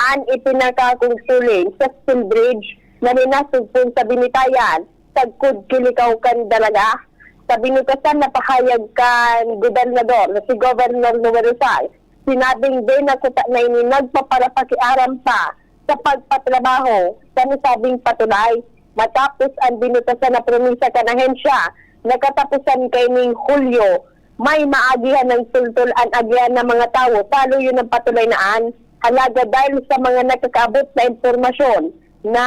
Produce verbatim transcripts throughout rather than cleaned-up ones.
an ipinakakong suling sa steel bridge na minasugpon sa Binitayan, sagkod ki likaw kan Daraga. Sa binutasan na pahayag kan gobernador na si Governor Noel Rosal, sinabing dai na kuta na ini nagpaparapakiaram pa sa pagpatrabaho sa nasabing patulay. Matapos an binutasan na promisa kan ahensya na kataposan kaining Hulyo, may maagihan ng tultol an agihan ng mga tawo sa luyo ng patulay na an. Halaga dahil sa mga nakakaabot na impormasyon na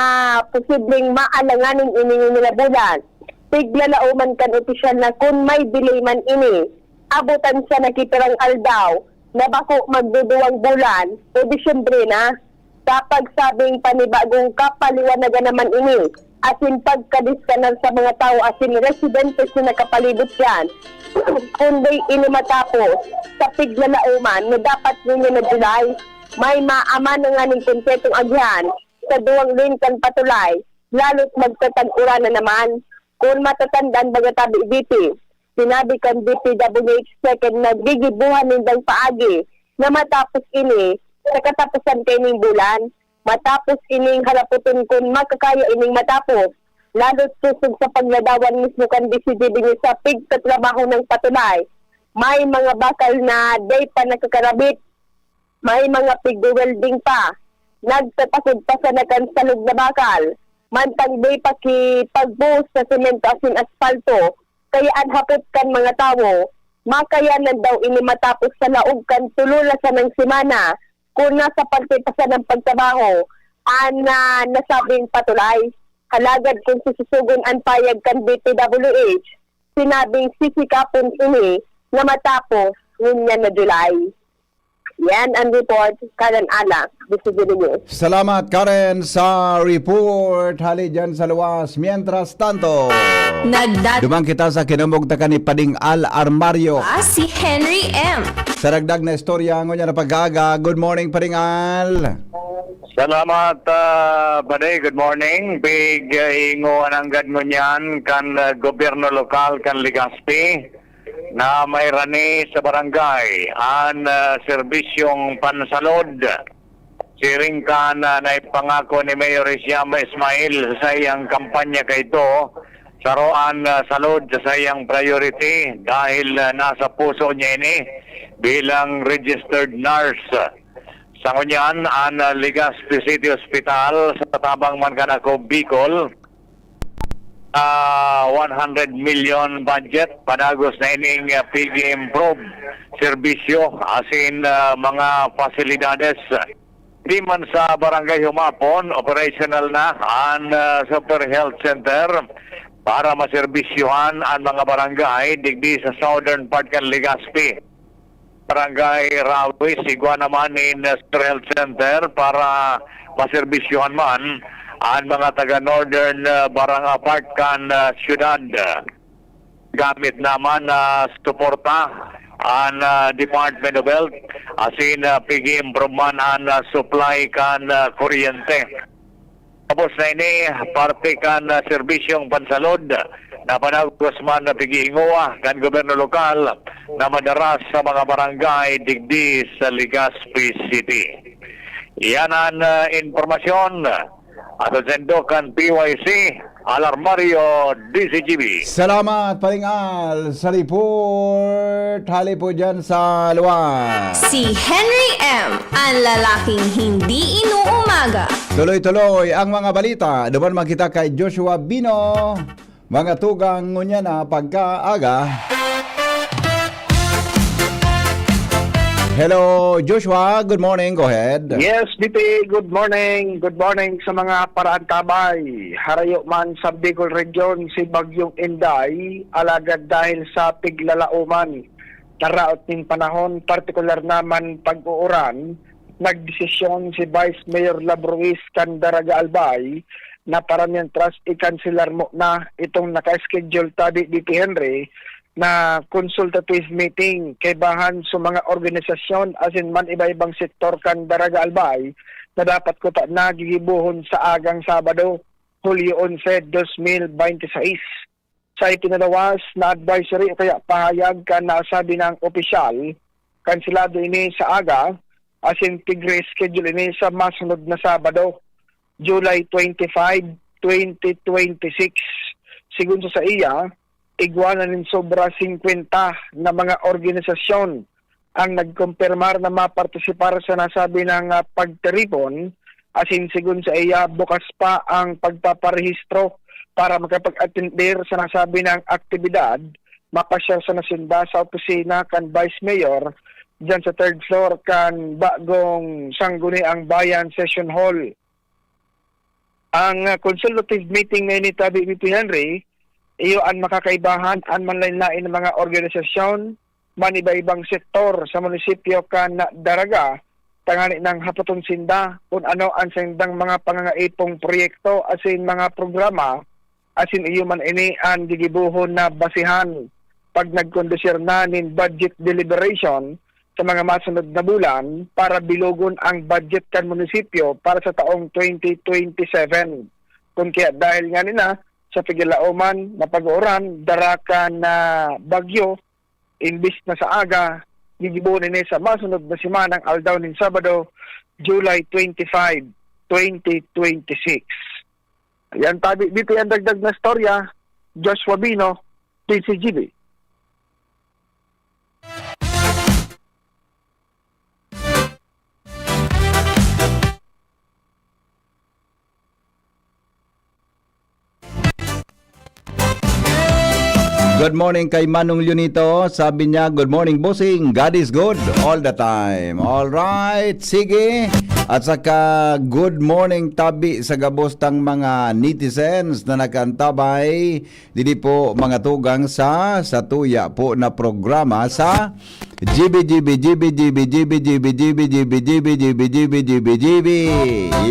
posibleng maalanganin ining inulabulan, piglalaoman kan opisyal na kun may delay man ini, abutan siya na ki pirang aldaw na bako magduduwang bulan o Disyembre na. Sa pagsabing panibagong kapaliwanagan naman ini, asin pagkadiskanar sa mga tawo asin residente sa nakapalibot diyan, kundi ini matapos sa piglalaoman na dapat ngunyan na July, may maaman na nganing kumpletong agihan sa duwang lane kan patulay, lalo't magtatag-uran na naman. Kun matatandaan baga tabi diti, sinabi kan D P W H second na gigibohan nindang paagi na matapos ini sa kataposan kaining bulan. Matapos ining harapoton kun makakaya ining matapos, lalo't sosog sa pagladawan mismo kan D C G B niya sa pigtatrabaho ng patulay. May mga bakal na dai pa nakakarabit, may mga pigwe-welding pa, nagtatakod pa sana kan salog na bakal, mantang dai pa ki pagbuhos sa semento asin aspalto, kaya an hapot kan mga tawo, makayanan daw ini matapos sa laog kan tulo na sanang semana, kun nasa parte pa sanang pagtrabaho an, ah, nasabing patulay. Halagad kun sususugon an payag kan D P W H, sinabing sisikapon ini na matapos ngunyan na July. Yan ang report, Karen Ala, D C G B News. Salamat, Karen, sa report. Hali dyan sa luwas. Mientras tanto, Nagdat- duman kita sa kinumugtakan ni Pading Al Armario. Ah, si Henry M. Sa dagdag na istorya, ngunyan na pag-aaga. Good morning, Pading Al. Salamat, ah, Padi. Good morning. Pig, ah, ingo ananggad ngunyan kan, ah, gobyerno lokal kan Legazpi na mairani sa barangay an, ah, serbisyong pansalod. Siring kan, ah, naipangako ni Mayor Isiama Ismail sa saiyang kampanya kaito, saro an, ah, salod sa saiyang priority dahil, ah, nasa puso niya ini bilang registered nurse. Sa ngunyan, an, ah, Legazpi City Hospital sa tabang man kan Ako Bicol, ah, one hundred million budget, padagos na ining, ah, pig-improve serbisyo asin, ah, mga pasilidades. Di man sa Barangay Humapon, operational na an, ah, Super Health Center para maserbisyohan an mga barangay digdi sa southern part kan Legazpi. Barangay Rawis, igwa naman nin, uh, Super Health Center para maserbisyohan man an mga taga Northern, uh, Barang-, uh, part kan, uh, siyudad. Gamit naman na suporta an, uh, Department of Health, asin, uh, pig-i-improve man an, uh, supply kan, uh, kuryente. Tapos na ini, parte kan, ah, serbisyong pansalod na padagos man na pig-iingowa kan gobyerno lokal na madaras sa mga barangay digdi sa Legazpi City. Iyan an, ah, impormasyon. Asin sendo kan P Y C, Al Armario, D Z G B. Salamat, Paring Al, sa report. Hali po dyan sa luwas. Si Henry M, ang lalaking hindi inuumaga. Tuloy-tuloy ang mga balita. Duman man kita kay Joshua Bino. Mga tugang, ngunyan na pagkaaga. Hello, Joshua. Good morning. Go ahead. Yes, B P, good morning. Good morning sa mga paraantabay. Harayo man sa Bicol Region si Bagyong Inday, alagad dahil sa piglalaoman na raot nin panahon, partikular naman pag-uuran, nagdesisyon si Vice Mayor Lab Ruiz kan Daraga Albay na para miyentras i-kanselar muna itong naka-schedule tabi, B P Henry, na consultative meeting kaibahan sa mga organisasyon asin man iba-ibang sektor kan Daraga Albay na dapat kuta na gigibohon sa agang Sabado, Hulyo onse, dos mil bente seis. Sa ipinalawas na advisory o kaya pahayag kan nasabi ng opisyal, kanselado ini sa aga, asin tig-reschedule ini sa masunod na Sabado, July twenty-five, twenty twenty-six. Sigon sa saiya, igwa na nin sobra singkwenta na mga organisasyon ang nagkumpirmar na mapartisipar sa nasabi na, ah, pagtiripon, asin sigon saiya, bukas pa ang pagpaparehistro para makapag-atender sa nasabi na aktibidad. Mapasyal sana sinda sa opisina kan Vice Mayor diyan sa third floor kan bagong Sangguniang Bayan Session Hall. Ang, ah, consultative meeting na ini, Tabi B P Henry, iyo an makakaibahan an manlaen-laen na mga organisasyon, man iba-ibang sektor sa munisipyo kan Daraga, tangani nang hapoton sinda kun ano an saindang mga pangangaipong proyekto asin mga programa, asin iyo man ini an gigibohon na basehan pag nagkondusir na nin budget deliberation sa mga masunod na bulan para bilogon ang budget kan munisipyo para sa taong twenty twenty-seven. Kun kaya dahil ngani na sa pigilaoman na pag-uuran, dara kan bagyo, imbis na sa aga, gigibohon ini sa masunod na semanang aldaw nin Sabado, July twenty-five, twenty twenty-six. Yan, Tabi B P ang dagdag na istorya, Joshua Bino, D C G B. Good morning kay Manong Leonito. Sabi niya, "Good morning, bossing. God is good all the time." All right, sige. At saka, good morning, tabi sa gabos tang mga netizens na nakaantabay didi po, mga tugang, sa, sa tuya po na programa sa G B, G B, G B, G B, G B, G B, G B, G B, G B, G B, G B, G B, G B.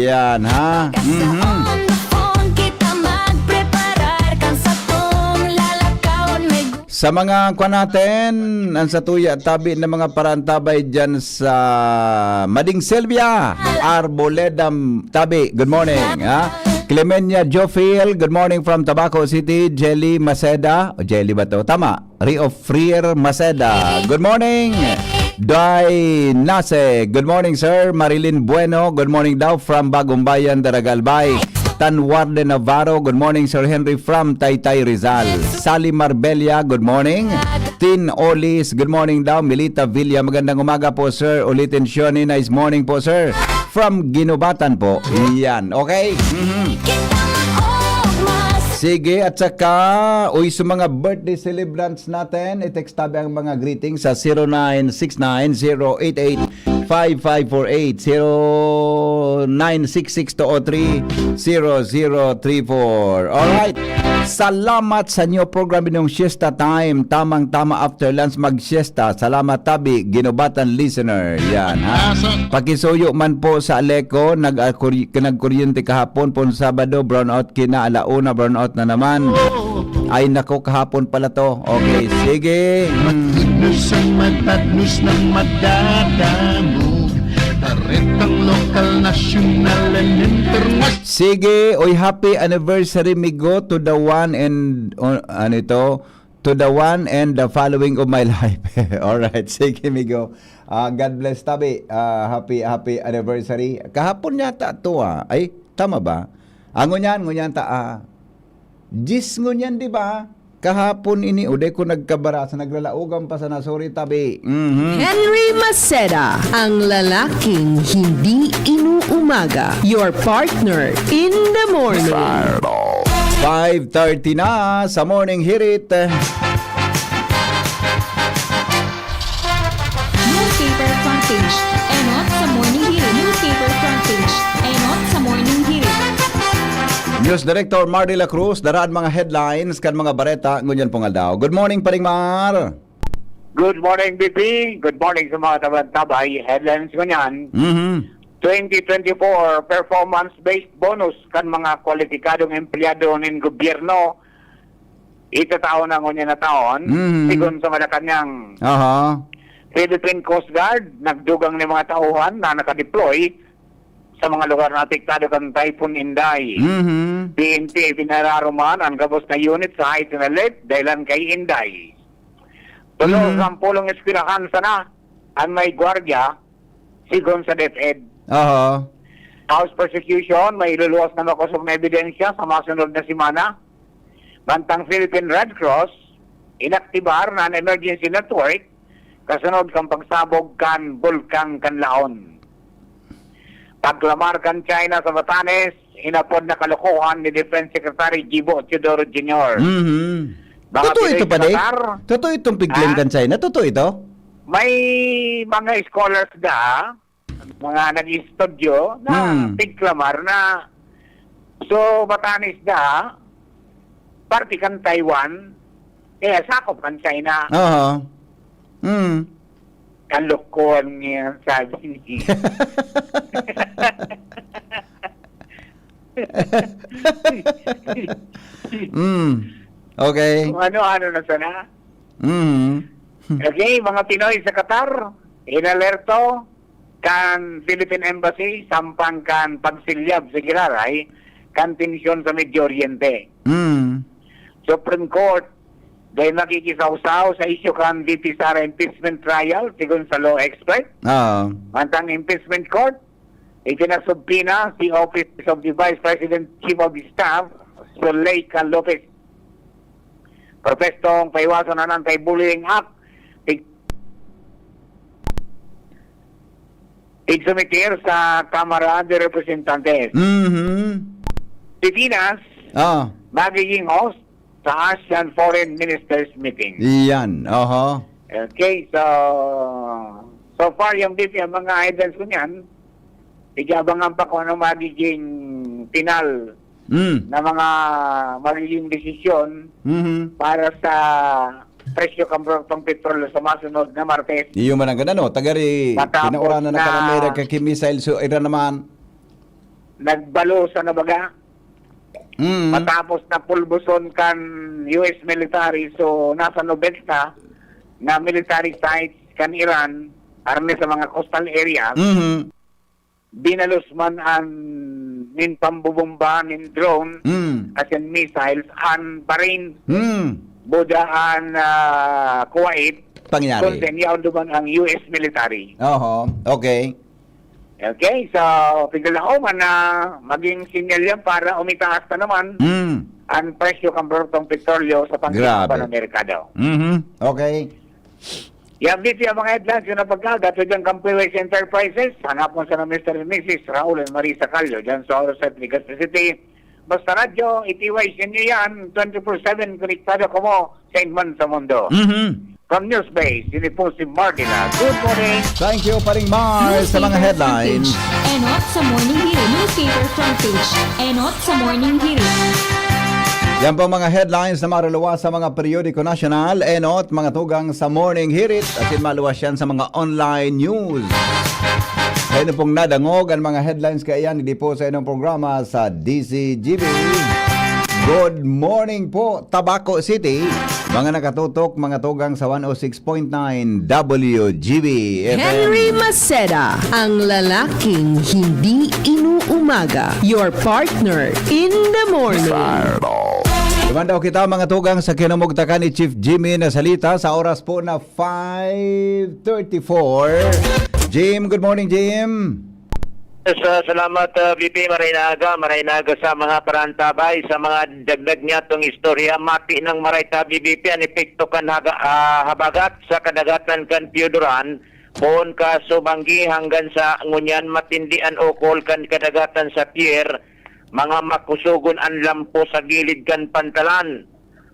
Yan, ha? Mhm. On the phone kita magpreparar kan satong lalakawan may Sa mga kwan natin, ang sa tuya, tabi ng mga parantabay dyan sa Mading Silvia, Arboleda, tabi. Good morning, ha? Clemenia Jofil, good morning from Tabaco City. Jelly Maceda, o Jelly ba to? Tama. Rio Frier Maceda. Good morning. Dai Nase. Good morning, sir. Marilyn Bueno. Good morning daw from Bagumbayan, Daragalbay. Tanwar de Navarro. Good morning, Sir Henry from Taytay, Rizal. Sally Marbella. Good morning. Tin Olis. Good morning daw. Melita Villa. Magandang umaga po, sir. Ulitin siya ni nice morning po, sir. From Ginubatan po. Yan. Okay? Mhm. Sige, at saka, uy, sa mga birthday celebrants natin, i-text tabi ang mga greetings sa zero nine six nine zero eight eight five five four eight, zero nine six six two oh three zero zero three four. Alright. Salamat sa inyo program inyong Siesta Time. Tamang-tama after lunch mag-siesta. Salamat, tabi. Ginubatan listener. Yan, ha? Pakisuyo man po sa Aleco. Nag-, ah, kur-, nagkuryente kahapon pon Sabado. Brownout kina alauna. Brownout na naman. Ay, nako, kahapon pala to. Okay, sige. Hmm. Matadnos ang matadnos ng magdadamog. Karetang lokal, nasyonal, and internasyonal. Sige, oy, happy anniversary, migo, to the one and, uh, ano ito? To the one and the following of my life. Alright, sige, migo. Ah, God bless, tabi. Ah, happy, happy anniversary. Kahapon yata to, ah. Ay, tama ba? Ah, ngunyan, ngunyan ta, ah. Diyes ngunyan, di ba? Kahapon ini, o di ko nagkabarasa, naglalaogan pa sana, sorry, tabi. Mhm. Henry Maceda, ang lalaking hindi inuumaga. Your partner in the morning. Five thirty na sa Morning Hirit. Newspaper front page. Enot sa Morning Hirit. Newspaper front page. Enot sa Morning Hirit. News Director Mar de la Cruz, dara an mga headlines kan mga bareta ngunyan pong aldaw. Good morning, Paring Mar. Good morning, B P. Good morning sa mga tabang-tabay. Headlines ngunyan. Mhm. Twenty twenty-four performance-based bonus kan mga kwalipikadong empleyado nin gobyerno itatao na ngunyan na taon, Mhm. sigon sa Malacañang. Aha. Philippine Coast Guard, nagdugang nin mga tauhan na nakadeploy sa mga lugar na apektado kan Typhoon Inday. Mhm. P N P, ipinararuman ang gabos na unit sa heightened alert dahilan kay Inday. Tulo Mhm. sa sampolong eskwelahan sana ang may gwardiya sigon sa DepEd. Aha. House prosecution, may iluluwas na makosog na ebidensya sa masunod na semana. Mantang Philippine Red Cross, inaktibar na an emergency network kasunod kan pagsabog kan Bulkang Kanlaon. Pagklamar kan China sa Batanes, hinapod na kalokohan ni Defense Secretary Gibo Teodoro Junior. Mhm. Mga Totoo Pinoy ito, sa pare? Qatar. Totoo itong pigling Ha? kan China? Totoo ito? May mga scholars da, mga nag-estudyo na Hmm. pigklamar na, so, Batanes da, parte kan Taiwan, kaya sakop kan China. Aha. Hmm. Kalokohan niya, sabi niya. Mm. Okay. Kung ano-ano na sana. Mm. Okay, mga Pinoy sa Qatar, inalerto kan Philippine Embassy sampang kan pagsilyab sa giraray kan tensyon sa Medio Oriente. Mm. Supreme Court, dai makikisawsaw sa isyu kan V P Sara impeachment trial, sigon sa law expert. Ah. Mantang impeachment court, ipinasubpoena si Office of the Vice President, Chief of Staff, Zuleika Lopez. Propestong paiwasan an Anti-Bullying Act, pig-, pigsumitir sa Kamara de Representantes. Mhm. Pilipinas, Ah. magiging host sa ASEAN Foreign Ministers Meeting. Iyan, oho. Okay, so, so far yung V P, ang mga items ko niyan, igabangan pa kung ano magiging final Mm. na mga magiging desisyon Mhm. para sa presyo kan produktong petrolyo sa masunod na Martes. Iyo man ang ganano, tagari, Matapos pinauranan na na kan Amerika ki missile, so, ira naman. Nagbalosa na baga. Mm. Matapos na pulbuson kan U S military, so nasa nobenta na military sites kan Iran, army sa mga coastal areas. Mhm. Binalos man an nin pambobomba, nin drone, Mm. as in missiles, an Bahrain, Mm. buda an, ah, Kuwait, Pangyari. kundi yaon duman ang U S military. Oho, okay. Okay, so, pigdalahoman na maging sinyal yan para umitaas na naman Mm. ang presyo kan produktong petrolyo sa pangkailangan Grabe. ng merkado. Mhm, okay. Yan, V P, ang mga headlines na pagkagat. So, dyan, Kampoy Waste Enterprises, hanapon sa Mister and Missus Raul and Marisa Callo, dyan sa Oro City, Legazpi City. Basta Radyo, iti-watch ninyo yan, twenty-four seven, konektado kamo sa inman sa mundo. Mhm. From News Base, ini po si Martin. Good morning. Thank you, Paring Mar, sa mga Newspaper headlines. Front page. Enot sa Morning Hirit. Newspaper front page. Enot sa Morning Hirit. Yan po ang mga headlines na maruluwas sa mga periodiko nasyonal. Enot, mga tugang sa Morning Hirit. Asin maluwas yan sa mga online news. Kayo na pong nadangog ang mga headlines kaiyan, hindi po sa inyong programa sa D C G B. Good morning po, Tabaco City. Mga nakatutok, mga tugang sa one oh six point nine W G B F M. Henry Maceda, ang lalaking hindi inuumaga. Your partner in the morning. Duman daw kita, mga tugang, sa kinamugtakan ni Chief Jimmy na salita sa oras po na five thirty-four. Jim, good morning, Jim. Yes, ah, salamat, ah, V P. Maray na aga, maray na aga sa mga parantabay, sa mga dagdag niya tong istorya. Mati nang maray ta, V P, an epekto kan haga-, ah, habagat sa kadagatan kan Pioduran, poon ka Subangui hanggang sa ngunyan matindi an ukol kan kadagatan sa pier, mga makusogon an lampo sa gilid kan pantalan.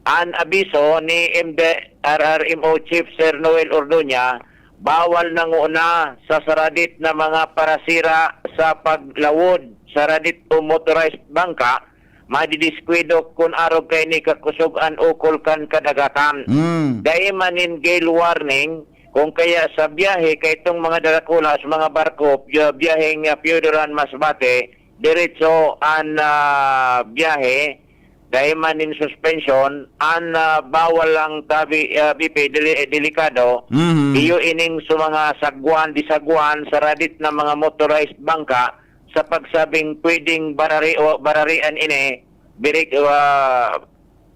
An abiso ni M D R R M O Chief Sir Noel Ordoña, bawal na nguna sa saradit na mga parasira sa paglawod, saradit o motorized bangka, madidiskwidok kun arog kaini kakusog an ukol kan kadagatan. Mm. Dai man nin gale warning, kung kaya sa biyahe kaitong mga darakula sa mga barko, biya-, biyaheng, ah, Pioduran Masbate, diretso an, ah, biyahe, dai man nin suspension, an, ah, bawal lang tabi, ah, V P, deli-, eh, delikado. Mhm. Iyo ining sa mga sagwan, di sagwan, saradit na mga motorized bangka, sa pagsabing pwedeng barari o bararian ini, birik, ah,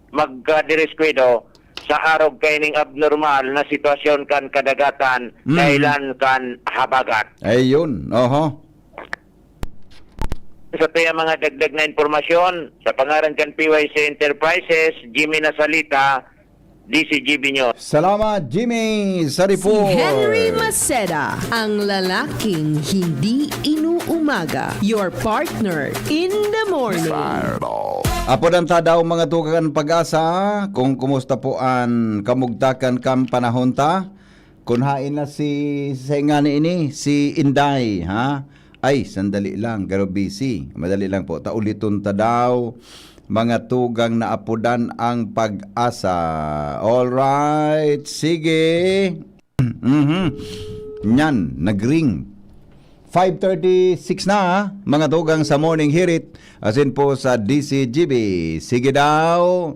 magkadiskwidado, sa arog kaining abnormal na sitwasyon kan kadagatan, Mm. dahilan kan habagat. Ayun, oho. Sa tuya mga dagdag na impormasyon, sa pangaran kan P Y C Enterprises, Jimmy Nasalita, D C G B News. Salamat, Jimmy Saripol. Si Henry Maceda, ang lalaking hindi inuumaga. Your partner in the morning. Apodan ta daw mga tugang kan Pag-asa, kung kumusta po an kamugtakan kan panahon ta. Kun hain na si, si ngani ini, si Inday, ha? Ay, sandali lang, garo busy. Madali lang po. Ta uliton ta daw, mga tugang na apodan ang Pag-asa. Alright, sige. Mhm. Nyan, nag-ring. Five thirty-six na, ha? Mga tugang sa Morning Hirit, asin po sa D C G B. Sige daw.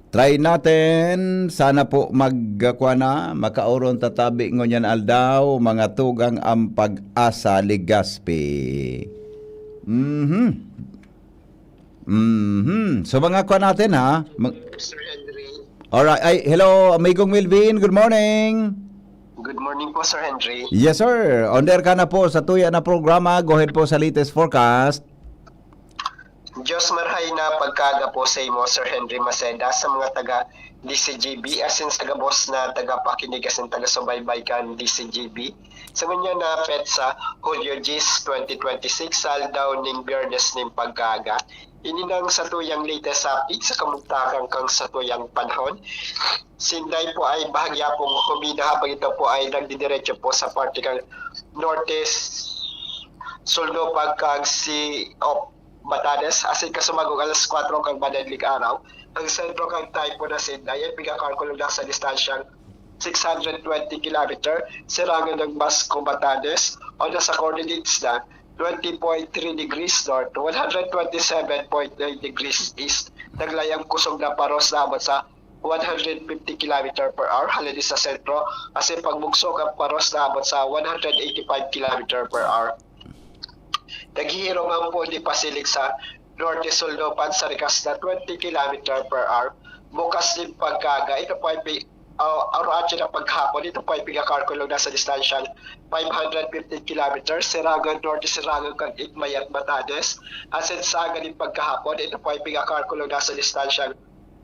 Try natin. Sana po mag-, kuha na, makaoron tatabi ngunyan aldaw, mga tugang ang Pag-asa, Legazpi. Mhm. Mhm. So, mga kuha natin, ha? Mag- Sir Henry. Alright. Ay, hello, Amigong Melvin. Good morning. Good morning po, Sir Henry. Yes, sir. On air ka na po sa tuya na programa. Go ahead po sa latest forecast. Diyos marhay na pagkaaga po sa imo, Sir Henry Maceda, sa mga taga D C G B, asin sa gabos na tagapakinig asin taga-subaybay kan D C G B. Sa ngunyan na petsa, Hulyo diyes, twenty twenty-six, sa aldaw ning Biyernes nin pagkaaga. Ini nang satuyang latest update sa kamugtakan kan satuyang panahon. Si Inday po ay bahagya pong humina habang ito po ay nagdidiretso po sa parte kan Northeast Soldopan kag Sea of Batanes, asin kasumagog alas kwatro kan madadling araw, ang sentro kan Typhoon Hacienda ay pigkakalkulo na sa distansyang six hundred twenty kilometer, sirangan ng Basco, Batanes, o nasa coordinates na twenty point three degrees north, one hundred twenty-seven point nine degrees east. Naglayang kusog na paros na abot sa one hundred fifty kilometer per hour halin sa sentro, asin pagbugso kan paros na abot sa one hundred eighty-five kilometer per hour. Naghihiro man po ni pasilig sa Norte Soldopan sa rikas na twenty kilometer per hour. Bukas nin pagkaaga, ito po ay pi-, ah, aroatyo na paghapon, ito po ay pigkakalkulo na sa distansyang five hundred fifty kilometers, Sirangan Norte, Sirangan kan Igmayat, Batanes. Asin sa aga nin pagkahapon, ito po ay pigkakalkulo na sa distansyang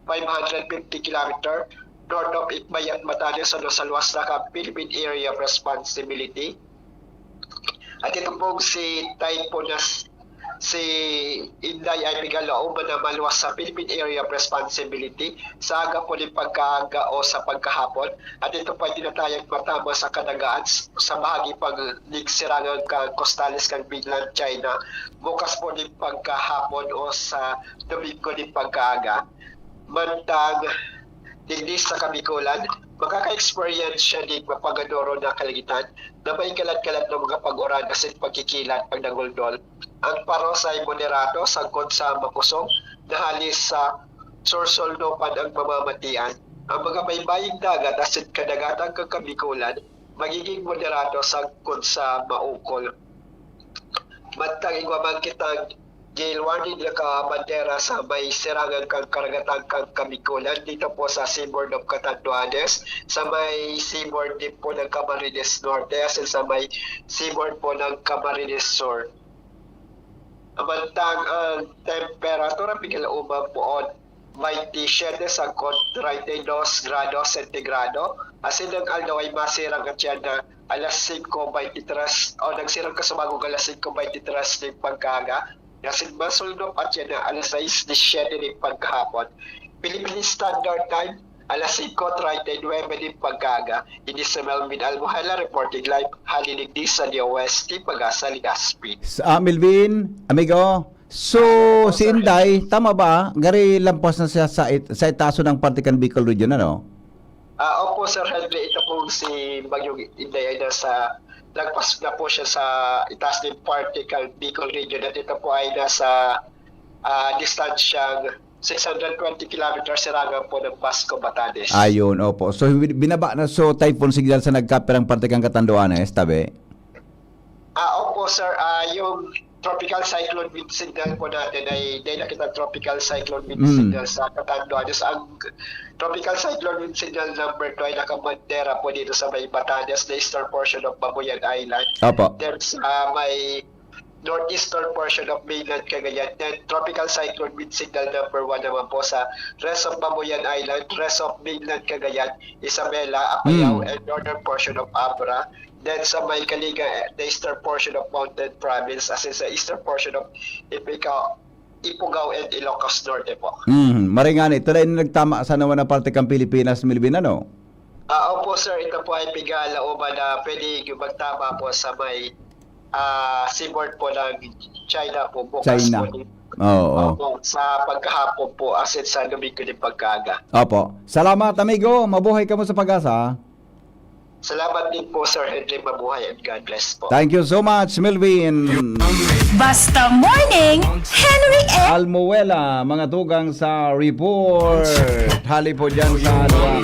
five hundred fifty kilometer north of Igmayat, Batanes, ano, sa luwas na kan Philippine Area of Responsibility. At ito pong si Typhoon na s-, si Inday ay pigkalaoban na maluwas sa Philippine Area of Responsibility sa aga po nin pagkaaga o sa pagkahapon. At ito po ay tinatayang matama sa kadagaan s-, sa bahagi pag nigsirangan kan kostales kan mainland China. Bukas po nin pagkahapon o sa Domingo nin pagkaaga. Mantang digdi sa Kabikolan, makaka-experience siya nin mapagadoro na kalangitan na may kalat-kalat na mga pag-uran asin pagkikilat pag naguldol. Ang paros ay moderato sagkod sa makusog na hali sa Sorsoldopan ang mamamatian. Ang mga baybaying dagat asin kadagatan kan Kabikolan magiging moderato sagkod sa maukol. Mantang igwa man kitang gale warning nakabandera sa may sirangan kan karagatan kan Kabikolan, dito po sa seaboard of Catanduanes, sa may seaboard din po ng Camarines Norte, asin sa may seaboard po ng Camarines Sur. Mantang ang temperatura, pigkalaoban po on baynte siyete sagkod treinta y dos grados sentigrado. Asin ang aldaw ay masirang katiyan na alas singko baynte tres, o nagsirang kasumagog alas singko baynte tres nin pagkaaga. Asin masuldop katiyan na alas sais disyete nin pagkahapon. Philippine Standard Time, alas singko treinta y nuebe nin pagkaaga. Ini si Melvin Albuhala reporting live, hali digdi sa D O S T Pag-asa, Legazpi. Sa, ah, Melvin, amigo, so, Opo, si sir. Inday, tama ba? Gari lampas na siya sa it-, sa itaso ng parte kan Bicol Region, ano? Ah, opo, Sir Henry, ito pong si Bagyong Inday ay nasa, lagpas na po siya sa itaas ng parte kan Bicol Region at ito po ay nasa, ah, distansyang six hundred twenty kilometers sirangan po ng Basco, Batanes. Ayun, opo. So, bin-, binaba na, so, typhoon signal sa nagkapirang parte kan Catanduanes, tabi? Ah, opo, sir. Ah, yung tropical cyclone wind signal po natin ay, dahil nakita tropical cyclone wind Mm. signal sa Catanduanes. Ang tropical cyclone wind signal number two ay nakabandera po dito sa may Batanes, the eastern portion of Babuyan Island. Opo. Then sa may northeastern portion of mainland Cagayan. Then tropical cyclone wind signal number one naman po sa rest of Babuyan Island, rest of mainland Cagayan, Isabela, Apayao, Mm. and northern portion of Abra. Then sa may Caliga, the eastern portion of Mountain Province, as in sa eastern portion of Ifugao, Ifugao and Ilocos Norte po. Mm, maray ngani, ito na yung nagtama sa naman na parte kang Pilipinas, Melvin, ano? Ah, opo sir, ito po ay pigalaoban na pwede magtama po sa may ah, seaboard po ng China po bukas China. po ni- Oo. Opo, sa pagkahapon po, as in sa Domingo din pagkaaga. Opo. Salamat, amigo. Mabuhay kamo sa Pag-asa. Salamat din po, Sir Henry. Mabuhay and God bless po. Thank you so much, Melvin. Basta Morning, Henry M. Almuela, mga tugang sa report. Hali po dyan sa ano.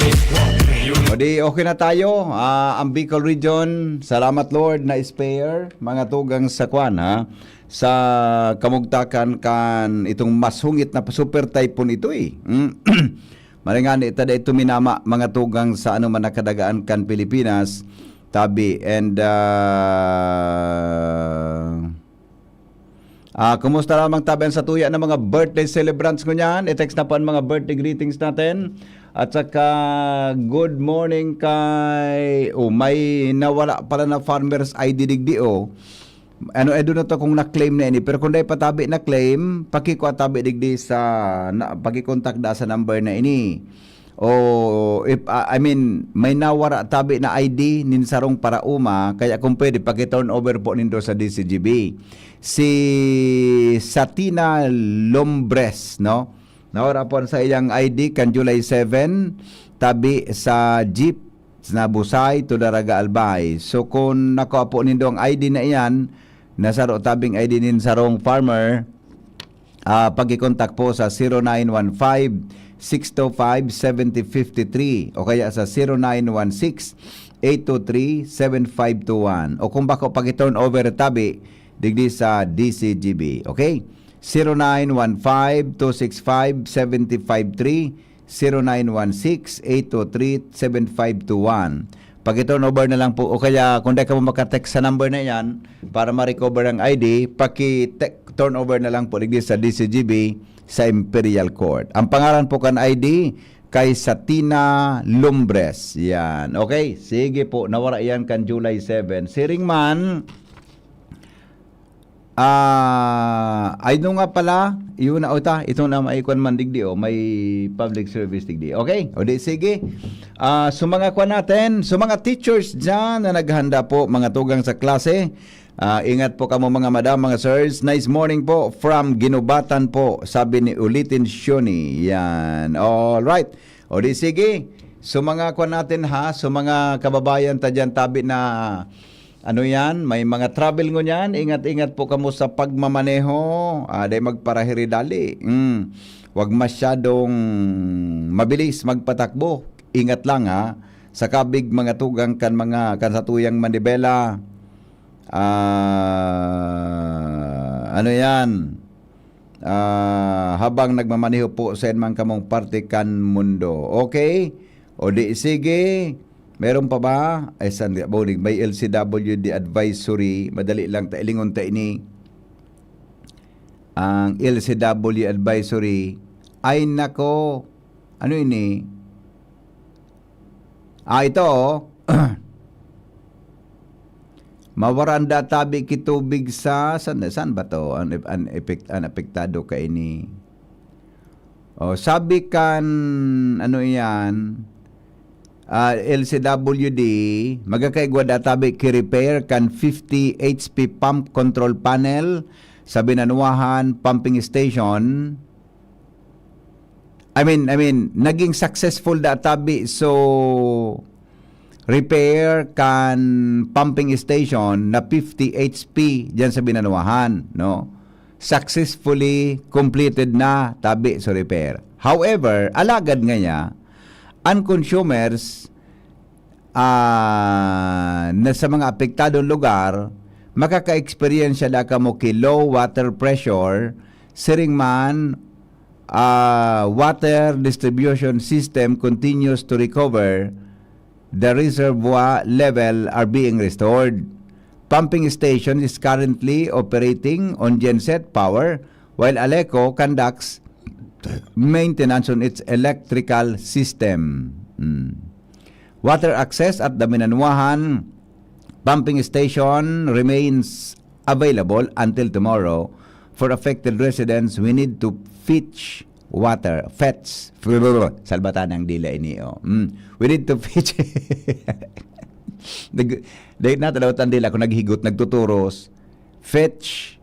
O di, okay na tayo. Ah, ang Bicol Region, salamat Lord na spare. Mga tugang sa kwan, ha? Sa kamugtakan kan itong mas hungit na super typhoon ito eh. Mm. Maray ngani, tada ito minama, mga tugang sa ano man nakadagaan kan Pilipinas, tabi. And, ah, ah, kumusta lamang tabi ang satuya ng mga birthday celebrants ngunyan? I-text na po ang mga birthday greetings natin. At saka, good morning kay, oh, may nawala pala na farmer's I D digdi, oh. Ano, I don't know to kung na-claim na ini, pero kung dai pa tabi na-claim, pakikua tabi digdi sa, na, pakikontak da sa number na ini. O, if, ah, I mean, may nawara tabi na I D nin sarong paraoma, kaya kung pwede, paki-turn over po nindo sa D C G B. Si Satina Lombres, no? Nawara po sa iyang I D kan July seven, tabi sa jeep, na Busay to Daraga, Albay. So, kung nakuha po nindo ang I D na iyan, nasaro tabing I D nin sarong farmer, ah, pag-contact po sa zero nine one five, six two five, seven oh five three o kaya sa zero nine one six, eight two three, seven five two one. O kung bako, pag-turn over tabi, digdi sa D C G B. Okay? Zero nine one five, two six five, seven five three, zero nine one six, eight two three, seven five two one. Paki-turn over na lang po, o kaya kung di ka mo makatext sa number na yan, para ma-recover ang I D, paki-turn over na lang po digdi sa D C G B sa Imperial Court. Ang pangalan po kan I D kay Satina Lumbres. Yan. Okay, sige po, nawara yan kan July seven. Siring man, ah, ay, no nga pala, yun na, uta, itong na may kwan man digdi, oh, may public service digdi. Okay? O di, sige. Ah, so mga kwan natin, so mga teachers dyan na naghanda po, mga tugang sa klase, ah, ingat po kamo, mga madam, mga sirs. Nice morning po from Ginubatan po, sabi ni Ulitin Shoni. Yan. All right. O di, sige. So mga kwan natin ha, so mga kababayan ta dyan, tabi na ano yan, may mga travel ngunyan, ingat-ingat po kamo sa pagmamaneho. Ah, dai magparahiri dali. Mm. Wag masyadong mabilis magpatakbo. Ingat lang ha. Sa kabig, mga tugang kan mga kan satuyang manibela. Ah, ano yan? Ah, habang nagmamaneho po sa man kamong parte kan mundo. Okay? O di, sige. Meron pa ba? Ay, sandali. Boning, may L C W D advisory. Madali lang ta, ilingon ta ini. Ang L C W advisory. Ay, nako. Ano ini? Ah, ito, oh. Mawaran da tabi ki tubig sa, saan, saan ba to? An, an, epek-, an apektado kaini. Oh, sabi kan, ano iyan, ah, L C W D, magkakaigwa da tabi ki repair kan fifty H P pump control panel sa Binanuahan Pumping Station. I mean, I mean, naging successful da tabi so repair kan pumping station na fifty H P diyan sa Binanuahan, no? Successfully completed na tabi so repair. However, alagad ngaya, ang consumers, ah, na sa mga apektadong lugar, makaka-experience da kamo ki low water pressure, siring man, ah, water distribution system continues to recover, the reservoir level are being restored. Pumping station is currently operating on genset power, while Aleco conducts maintenance on its electrical system. Hmm. Water access at the Minanwahan pumping station remains available until tomorrow. For affected residents, we need to fetch water. Fetch. Salbatan ang dila ini, oh. Hmm. We need to fetch. Nag-, dahil na, tadawat ang dila, kung naghigot, nagtuturos, fetch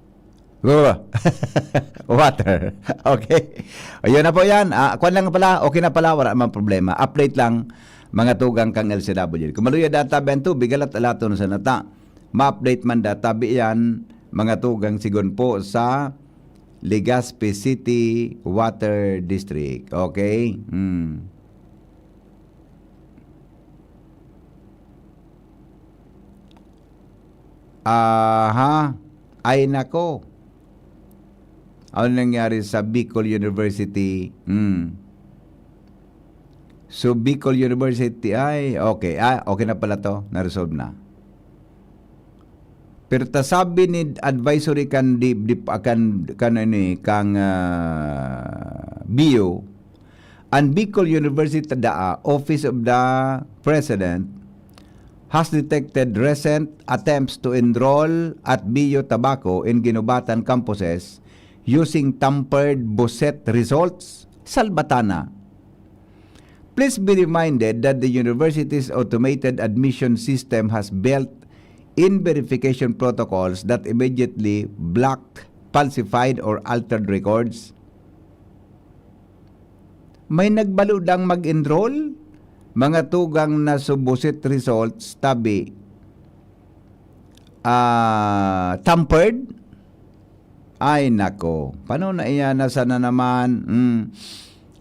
Water. Okay. Ayun na po yan. Ah, kwan lang pala. Okay na pala. Wala namang problema. Update lang, mga tugang kang L C W. Kung maluya data, ben tubig, galat alaton sa nata. Ma-update man data, bi yan, mga tugang sigon po sa Legazpi City Water District. Okay? Hmm. Aha. Ay nako. Ano nangyari sa Bicol University? Hmm. So, Bicol University, ay, okay. Ah, okay na pala to. Na-resolve na. Pero ta sabi ni advisory kan di, di, kan, kan, ano eh, kang, ah, B U, an Bicol University daa, Office of the President, has detected recent attempts to enroll at B U Tabaco in Guinobatan campuses using tampered BUSET results. Salbatana. Please be reminded that the university's automated admission system has built-in verification protocols that immediately block falsified or altered records. May nagbaludang mag-enroll, mga tugang na BUSET results, tabi, ah, tampered? Ay, nako. Paano na iyan? Nasaan na naman? Hmm.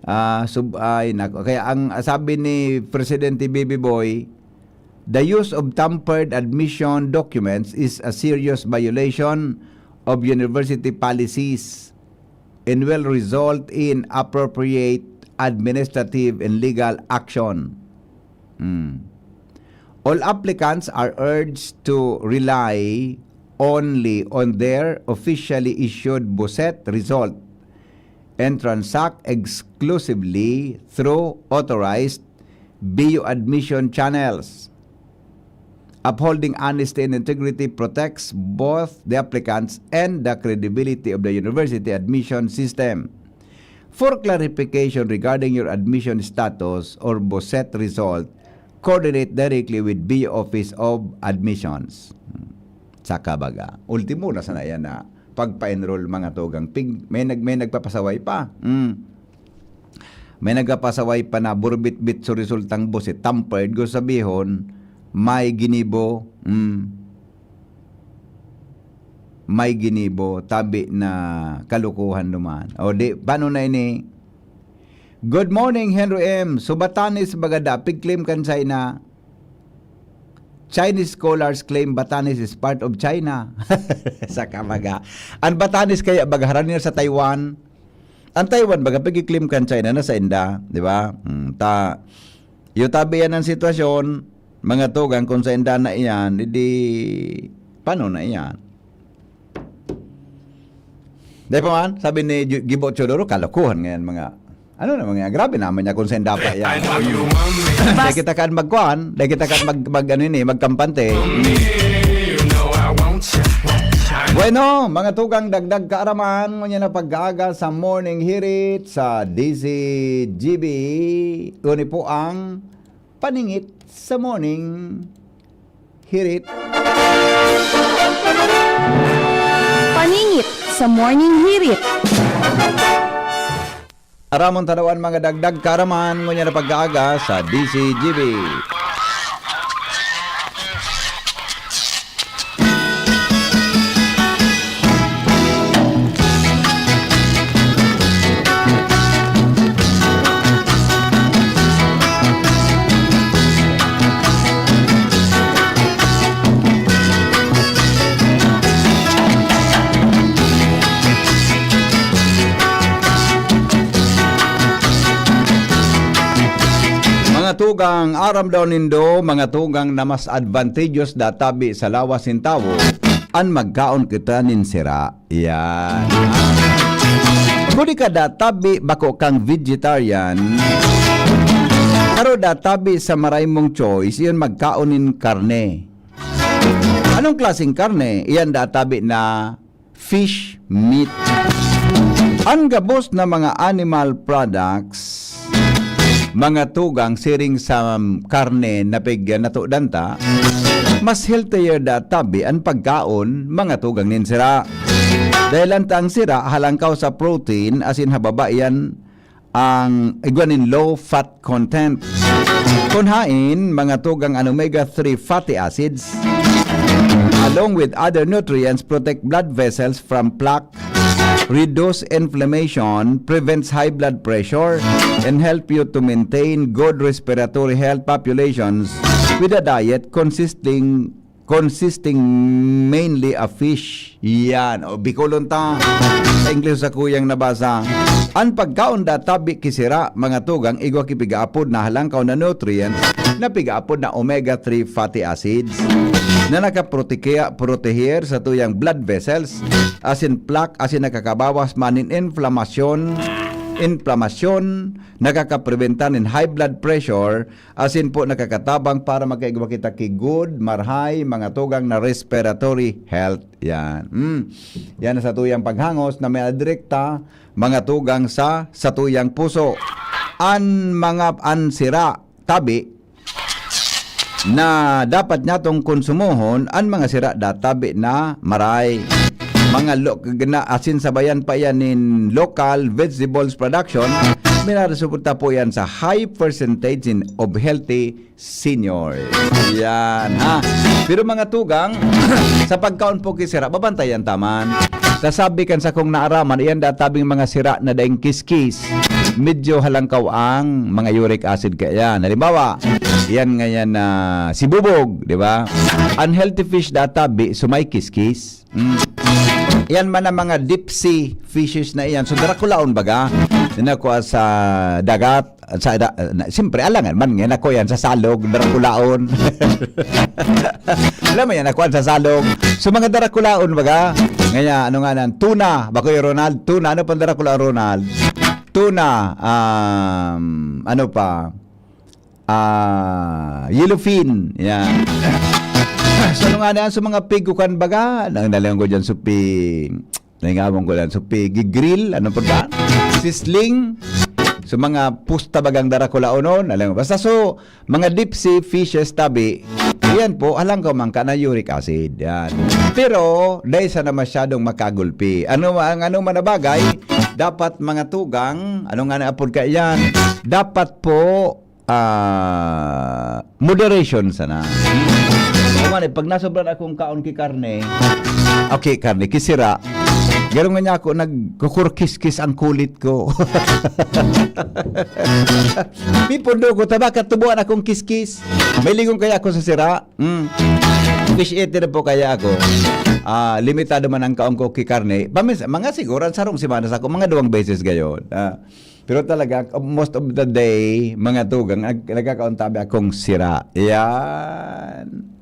Ah, sub-, ay, nako. Kaya ang sabi ni Presidente Bibi Boy, "The use of tampered admission documents is a serious violation of university policies and will result in appropriate administrative and legal action." Hmm. All applicants are urged to rely only on their officially issued BUSET result and transact exclusively through authorized B U admission channels. Upholding honesty and integrity protects both the applicants and the credibility of the university admission system. For clarification regarding your admission status or BUSET result, coordinate directly with B U Office of Admissions. Saka baga, ultimo na sana yan na pagpa-enroll, mga tugang. Pig-, may nag-, may nagpapasaway pa. Mm. May nagpapasaway pa na burbitbit sa resultang BUSET, tampered, gusto sabihon, may ginibo. Mm. May ginibo, tabi na kalukuhan naman. O di, paano na ini? Good morning, Henry M. So, Batanes baga da, pig-claim kan China. Chinese scholars claim Batanes is part of China. Saka baga. An Batanes kaya baga, harani na sa Taiwan. An Taiwan baga, pig-claim kan China na sa inda, di ba? Hmm, ta, iyo tabi yan ang sitwasyon, mga tugang, kung sa inda na iyan, di, paano na iyan? Dahil pa man, sabi ni Ju-, Gibo Teodoro, kalokohan ngayon mga, ano na mga, grabe naman niya kung saan dapat yan. I know you want me. Dahil kita kaan magkuhan, dahil kita kaan mag, mag, ano yun eh, magkampante. You know I want you. Bueno, mga tugang dagdag kaaraman, ngunyan na pag-aaga sa Morning Hirit sa D Z G B. Uni po ang paningit sa Morning Hirit. Paningit sa Morning Hirit. Aramon tanawan mga dagdag kaaraman ngunyan na pag-aaga sa D Z G B. Tugang, aram daw nindo, mga tugang, na mas advantageous databi sa lawas nin tawo an magkaon kita nin sira. Yan. Kung di ka databi, bako kang vegetarian, pero databi sa maray mong choice, iyan magkaon nin karne. Anong klaseng karne? Iyan databi na fish meat. An gabos na mga animal products, mga tugang siring sa karne na pig-, natudan ta, mas healthier databi an pagkaon, mga tugang, nin sira. Dahil an ta ang sira halangkaw sa protein, asin hababa iyan ang igwa nin low fat content. Kun hain, mga tugang, an omega three fatty acids, along with other nutrients, protect blood vessels from plaque, reduce inflammation, prevents high blood pressure, and help you to maintain good respiratory health. Populations with a diet consisting consisting mainly of fish. Yan. O, Bicolon ta. Sa Ingles sa kuyang nabasa. An pagkaon databi ki sira, mga tugang, igwa ki pigaapod na halangkaw na nutrients na pigaapod na omega three fatty acids na nakaprotekea-, proteher sa tuyang blood vessels, asin plaque, asin nakakabawas man nin inflamasyon, inflamasyon, nakakapreventa nin high blood pressure, asin po nakakatabang para makaigwa kita ki good, marhay, mga tugang na respiratory health. Yan. Mm. Yan sa tuyang paghangos na may direkta, mga tugang sa, sa tuyang puso. An mga, an sira, tabi, na dapat nyatong konsumohon, an mga sira databi na maray. Mga lo-, na asin sabayan pa yan nin local vegetables production, minaresulta po yan sa high percentage in of healthy senior. Yan, ha? Pero mga tugang, sa pagkaon po ki sira, babantayan ta man. Sa sabi kan sakong naaraman, iyan databing mga sira na daing kiskis, medyo halangkaw ang mga uric acid kaya. Halimbawa, iyan ngayon na si bubog, di ba? Unhealthy fish databi, sumay kiskis. Mm. Yan man ang mga deep sea fishes na iyan. So, darakulaon baga, na nakuha sa dagat, sa da-, na, siyempre, alangan man, nga nakuha yan sa salog, darakulaon. Alam mo yan, nakuha sa salog. So, mga darakulaon baga, ngaya, ano nga nan, tuna, bako yung Ronald, tuna, ano pang darakulaon, Ronald? Tuna, um, ano pa? Ah, yellowfin. Yan. So, ano nga na yan? So, mga pig, kukan baga, nang nalang ko dyan, so, pig, naingawang ko lang, so, pig, grill, ano pa ba? Sisling. So, mga pusta bagang darakulaonon, alam mo. Basta, so, mga deep sea fishes, tabi, yan po, alang ko man ka na uric acid. Yan. Pero, dahil sana masyadong makagulpi. Ano, ang ano man na bagay, dapat mga tugang, ano nga na apod ka yan? Dapat po, ah, moderation sana. Kung ano, pag nasobra na akong kaon ki karne, okay, karne, kisira. Garo nga niya ako, nagkukurkiskis ang kulit ko. Pipundo ko, taba, katubuan akong kiskis. May ligong kaya ako sa sira. Mm. Fish eater po kaya ako. Ah, limitado man ang kaon ko ki karne. Pamis-, mga siguro, ang sarong semana sa ako, mga duwang beses gayon. Ah, pero talaga, most of the day, mga tugang, nag-, nagkakaon tabi akong sira. Yan.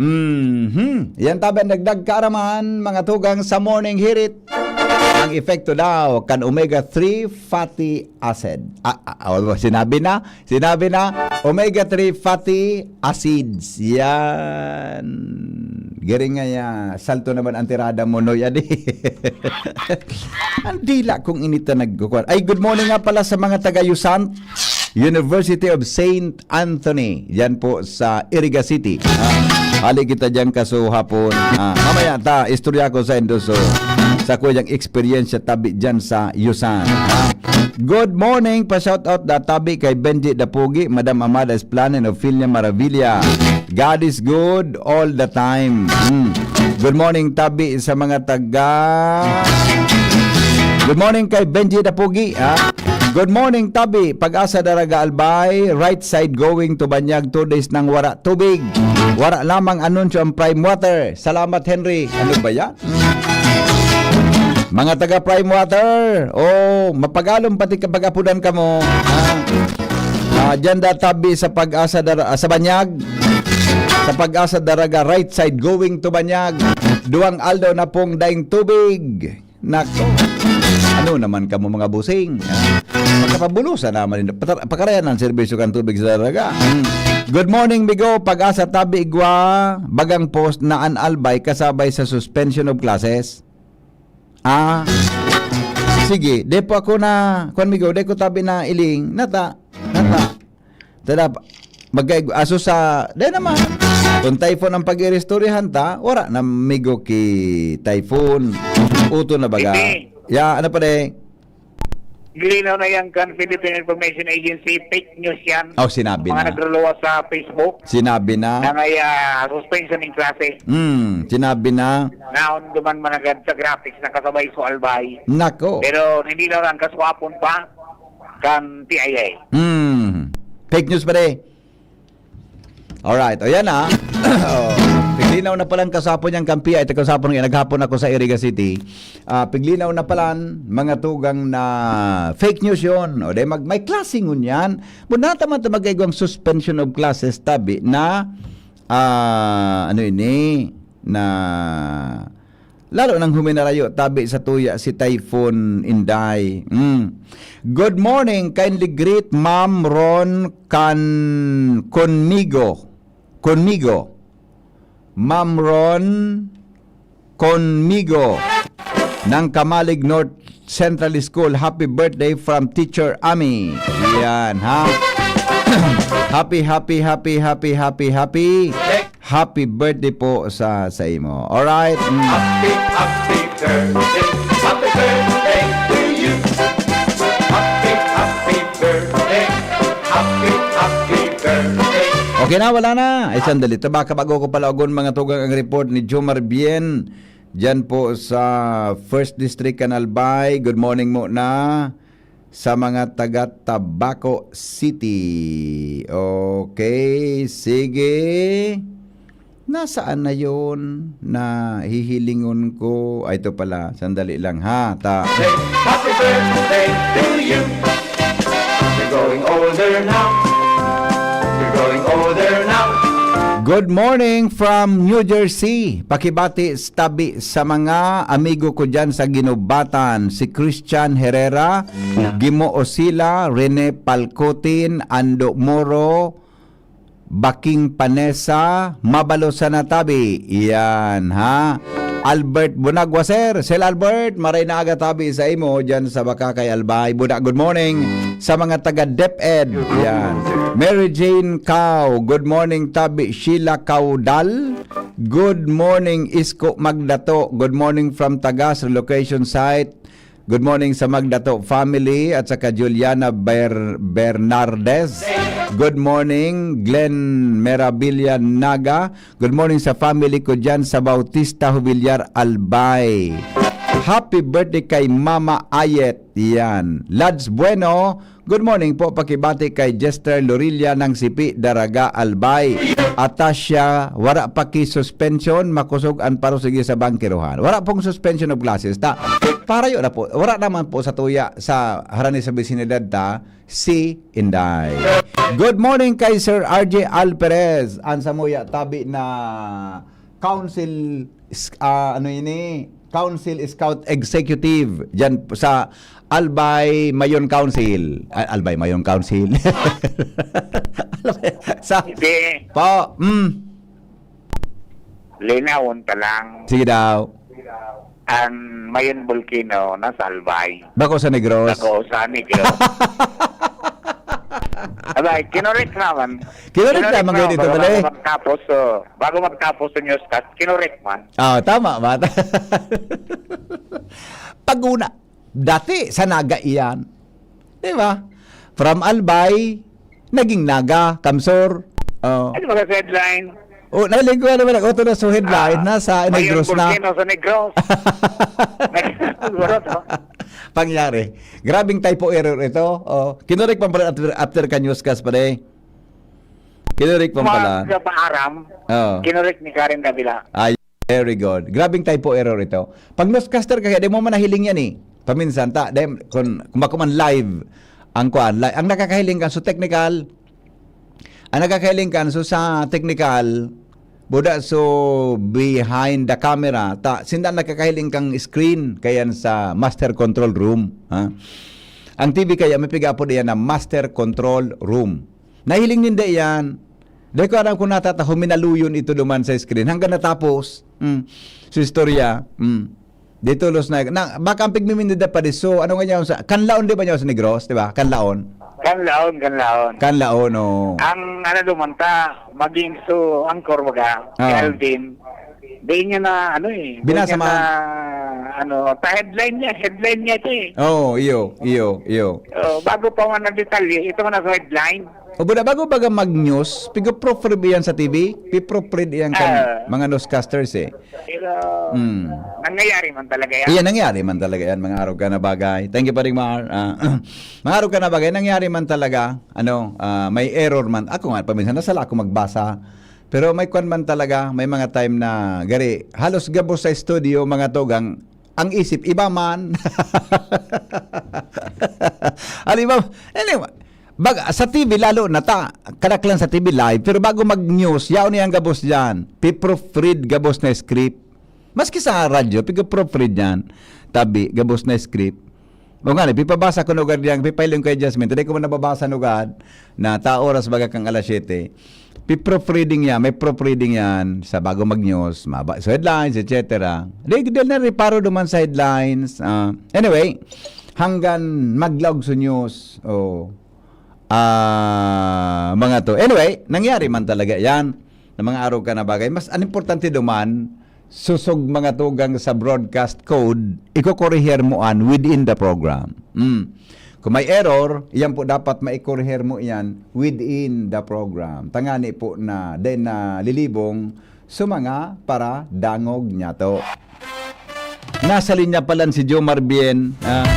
Mhm. Yan tabi ang dagdag kaaraman, mga tugang, sa morning hirit. Ang epekto daw kan omega three fatty acid. Ah, ah, oh, sinabi na, sinabi na, omega three fatty acids. Yan. Garing nga ya, salto naman ang tirada mo, Noy, adi. Ang dila kong inita nagkukuan. Ay, good morning nga pala sa mga taga Yusan, University of Saint Anthony. Yan po sa Iriga City. Ah, hali kita dyan kaso hapon. Ah, mamaya ta, istorya ko sa Indoso. Sa kuyang eksperyensya tabi dyan sa Yusan. Ah, good morning, pa-shout out da tabi kay Benji Dapugi, Madam Amada Esplana, and Ophelia Maravilla. God is good all the time. Hmm. Good morning, tabi sa mga taga. Good morning kay Benji Dapugi, ha? Good morning, tabi. Pag-asa Daraga Albay, right side going to Banyag, two days nang wara tubig. Wara lamang anunsyo ang Prime Water. Salamat, Henry. Ano ba yan? Mga taga Prime Water, oh, mapagalom pati kapag apudan kamo. Ah. Ah, dyan da tabi sa Pag-asa Dar-, ah, sa Banyag. Sa Pag-asa Daraga, right side, going to Banyag. Duwang aldaw na pong daing tubig. Nako. Ano naman kamo, mga busing? Ha? Pagkapabulosan naman, patar-, pakarayan ang serbisyo kan tubig sa Daraga. Hmm. Good morning, Migo. Pag-asa tabi igwa, bagang post na an Albay kasabay sa suspension of classes. Ah, sige. Di po ako na, kwan, Migo, di ko tabi na iling, nata, nata. Tada, magkaig-, aso sa, di naman. Kung typhoon ang pag-iristoryahan ta, wala na, Migo, ki typhoon. Uto na baga. Hindi. Ya, ano pa de? Linaw na yan kan Philippine Information Agency, fake news yan. Oh, sinabi Mga na. nagluluwas sa Facebook Sinabi na. na may ah, suspension ng klase. Hmm, sinabi na. Naon duman managad sa graphics na kasabay sa Albay. Nako. Pero hindi na lang kaswapon pa kan P I A. Hmm. Fake news pa de. Alright. O yan ah. Oh. Piglinaw na palang kasapon niyang kampi ay kasapon nga naghapon ako sa Iriga City. Ah, piglinaw na palan, mga tugang na fake news yon. O di mag, may klase ngunyan. Muna taman ta magkaigwang suspension of classes tabi na ah, ano ini? Na lalo nang huminarayo tabi sa tuya si Typhoon Inday. Mm. Good morning. Kindly greet Ma'am Ron kan Conmigo. Conmigo. Ma'am Ron Conmigo ng Kamalig North Central School. Happy birthday from Teacher Ami. Yan, ha? Happy, happy, happy, happy, happy, happy. Happy birthday po sa, sa imo. Alright? Mm. Happy, happy birthday. Happy birthday to you. Happy, happy birthday. Happy, happy birthday. Okay na, wala na. Ay, sandali. Tabaka bago ko palaogon, mga tugang, ang report ni Jomar Bien. Diyan po sa First District, Canal Bay. Good morning muna sa mga taga Tabaco City. Okay, sige. Nasaan na yon na hihilingon ko? Ay, ito pala. Sandali lang, ha. Ta- Happy birthday to you. You're growing older now. You're growing older now. Good morning from New Jersey. Pakibati tabi sa mga amigo ko diyan sa Ginubatan, si Christian Herrera, Gimo Osila, Rene Palcotin, Ando Moro, Baking Panesa, Mabalo sa Natabi. Iyan, ha? Albert Bunagwa, sir. Sir Albert, maray na aga tabi sa imo diyan sa Baka kay Albay. Buda, good morning sa mga taga DepEd. Iyan. Mary Jane Cow, good morning tabi. Sheila Caudal, good morning, Isko Magdato. Good morning from Tagas, relocation site. Good morning sa Magdato family at saka Juliana Ber-, Bernardes. Good morning, Glenn Merabilia Naga. Good morning sa family ko diyan sa Bautista Jubilar, Albay. Happy birthday kay Mama Ayet. Yan. Lads Bueno, good morning po. Pakibati kay Jester Lorilla ng Sipi, Daraga, Albay. Atasia, wara pa ki suspension, makosog an parusigi sa bangkerohan. Wara pong suspension of classes, ta. Parayo na po. Wara naman po sa tuya sa harani sa bisinidad ta, si Inday. Good morning kay Sir R J Alperez. An samuya tabi na council, is- ah, ano ini? Council Scout Executive diyan sa Albay Mayon Council. Ah, Albay Mayon Council. Sa Hindi. Po, mm. Linawon pa lang. Sige daw. Ang Mayon Volcano nasa Albay. Bako sa Negros. Bako sa Negros. Abay, kinorek naman. Kinorek naman, naman ito, bago, pala, eh. Bago magtapos, oh, bago magtapos sa newscast, kinorek man. Ah, tama ba? Paguna, dati sa Naga iyan. Di ba? From Albay, naging Naga, Kamsor. Oh. Ano mga headline? Oh, nalinggo naman ako ito na sa headline, Ah, na sa Mayon Negros na. Volcano sa Negros. Siguro to. Pangyari. Grabing typo error ito. Oh, kinorek pa pala after, after ka newscast pala eh. Kinorek pa pala. Mga kapaaram, Oh. kinorek ni Karen Davila. Ay, very good. Grabing typo error ito. Pag newscaster ka, kaya di mo man nahiling yan eh. Paminsan, ta, di, kung, kung bako man live, ang kuan, la-, ang nakakahiling kan so technical, ang nakakahiling kan so sa technical, buda so behind the camera, ta, sinda nakakahiling kang screen, kayan sa master control room, ha? Ang T V kaya, may piga-apod iyan na master control room. Nahiling ninda iyan. Dai ko aram kung natata, huminaluyon ito duman sa screen. Hanggang natapos, mm, so istorya, mm. Dito los na, na, baka ang pigmimindida pa di. So, ano nga niya, sa, kanlaon di ba niya sa Negros, di ba? Kanlaon. Kanlaon, kanlaon. Kanlaon, oo. Ang ano duman ta, maging so, anchor baga, Ah. Kelvin, di niya na, ano eh, di Binasa niya man. na, ano, ta headline niya, headline niya ito eh. Oo, iyo, iyo, iyo. Oh, bago pa man ang detalye, ito man ang headline. O, buda, bago baga mag-news, piga-proofread iyan sa T V? Pi-proofread iyan kan Ah. mga newscasters eh. Pero, Mm. nangyayari man talaga yan. Iyan, nangyayari man talaga yan, mga arog ka na bagay. Thank you, Paring Mar. Ah, mga arog ka na bagay, nangyayari man talaga, ano, ah, may error man. Ako nga, paminsan, nasala ako magbasa. Pero may kwan man talaga, may mga time na, gari, halos gabos sa studio, mga tugang, ang isip, iba man. Ano iba? Anyway, bag-, sa T V lalo na ta, kadaklan sa T V live, pero bago mag-news, yaon niyang gabos dyan. Pi-proofread gabos na script. Maski sa radyo, piga-proofread yan. Tabi, gabos na script. O nga, pipabasa ko na ugar dyan, pipailing ko kay Jasmine. Today ko man nababasa na ugar na ta oras baga kang alas siyete. Pi-proofreading yan, may proofreading yan sa bago mag-news, maba, so headlines, et cetera. Di, di na reparo duman sa headlines. Ah, anyway, hanggang maglaog sa news. Oh. Ah, mga to. Anyway, nangyari man talaga yan na mga araw ka na bagay. Mas, ang importante duman, susog mga tugang sa broadcast code, iko-corrigir mo an within the program. Mm. Kung may error, iyan po dapat maikorihir mo iyan within the program. Tangani po na, then na lilibong sa mga para dangog niya to. Nasa linya pa lang si Jomar Bien. Ah,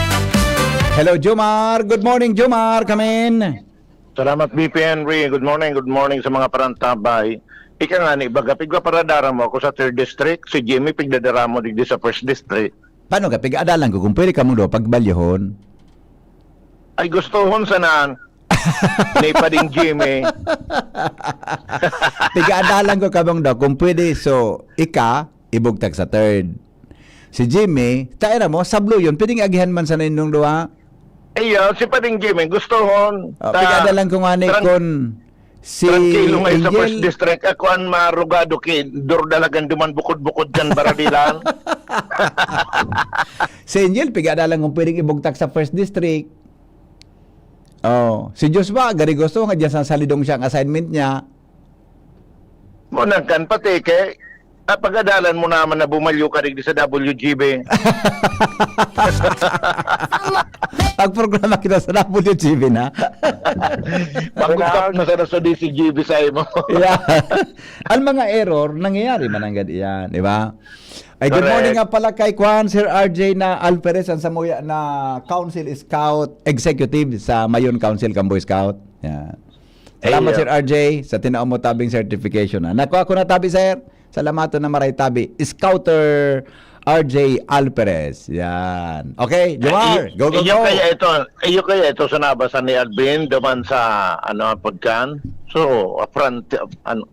hello, Jomar. Good morning, Jomar. Come in. Salamat, B P Henry. Good morning, good morning sa mga parantabay. Ika nga ni, baga, pigpaparadara mo ako sa third district, si Jimmy pigdadara mo digdi sa first district. Paano ka? Pig-adalan ko kung pwede ka mo do pagbalyohon. Ay, gustohon sanan ni Pading Jimmy. Pig-adalan ko kabang do kung pwede. So, ika, ibugtak sa third. Si Jimmy, tayo na mo, sablo yun. Pwedeng agihan man sa nindong duha. Iyo, si Pading Jimmy, gustohon. Oh, Ta-, pig-adalan ko nga ni tran-, kun si trangkilo nga sa Angel. First District. Ako ang marugado ki Dordalagan duman bukod-bukod dyan, Baradilan. Si Angel, pig-adalan kung pwedeng ibugtak sa first district. Oh, si Joshua, gari gusto nga dyan sa salidong siya ang assignment niya. Mo nang kan pati kay, ah, pag-adalan mo naman na bumalyo ka digdi sa W G B. Pag programa kita sa W G B na. Pag-ugtap na sa, sa D C G B sa imo. Yeah. Ang mga error, nangyayari man ang gad iyan, di ba? Ay, good Correct. morning nga pala kay Kwan, Sir R J na Alperes, ang samuya na Council Scout Executive sa Mayon Council kan Boy Scout. Yan. Salamat, Iyo. Sir R J, sa tinao mo tabing certification, ha. Nakuha ko na tabi, sir. Salamaton na maray tabi. Scouter R J Alperes. Yan. Okay, Jomar, Iyo, go, go, iyo go. kaya ito, iyo kaya ito sa nabasa ni Alvin, duman sa, ano, pagkan? So, front, ano,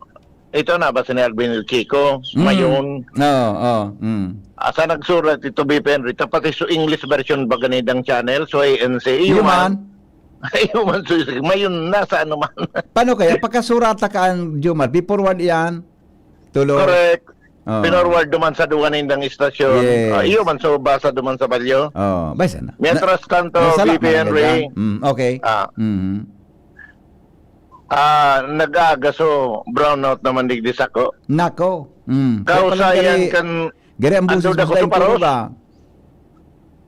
ito nabasa ni Alvin El Kiko, Mm. Mayon. Oo, oo, mm. Asa nagsurat ito, B P Henry? Tapos so English version ba ganidang channel? So, A N C. Iyo Iyo man. man. Iyo man, so, Mayon, nasa ano man. Paano kaya? Pagkasurata ka ang Jomar, before one iyan, tulo. Correct. Oo. Pinorward naman sa duwa nindang istasyon. Yes. Ah, iyo man, so basa duman sa balyo. Oo, basa na. Mientras Na-, tanto, nasa B P lakman na Henry. yan. Mm, okay. Ah. Mhm. Ah, nag-aaga, so brownout naman digdi sako. Nako. Mm. Kaya pala Kausayan gari, kan gari ang busis ando mo dako sa suparos. Ba?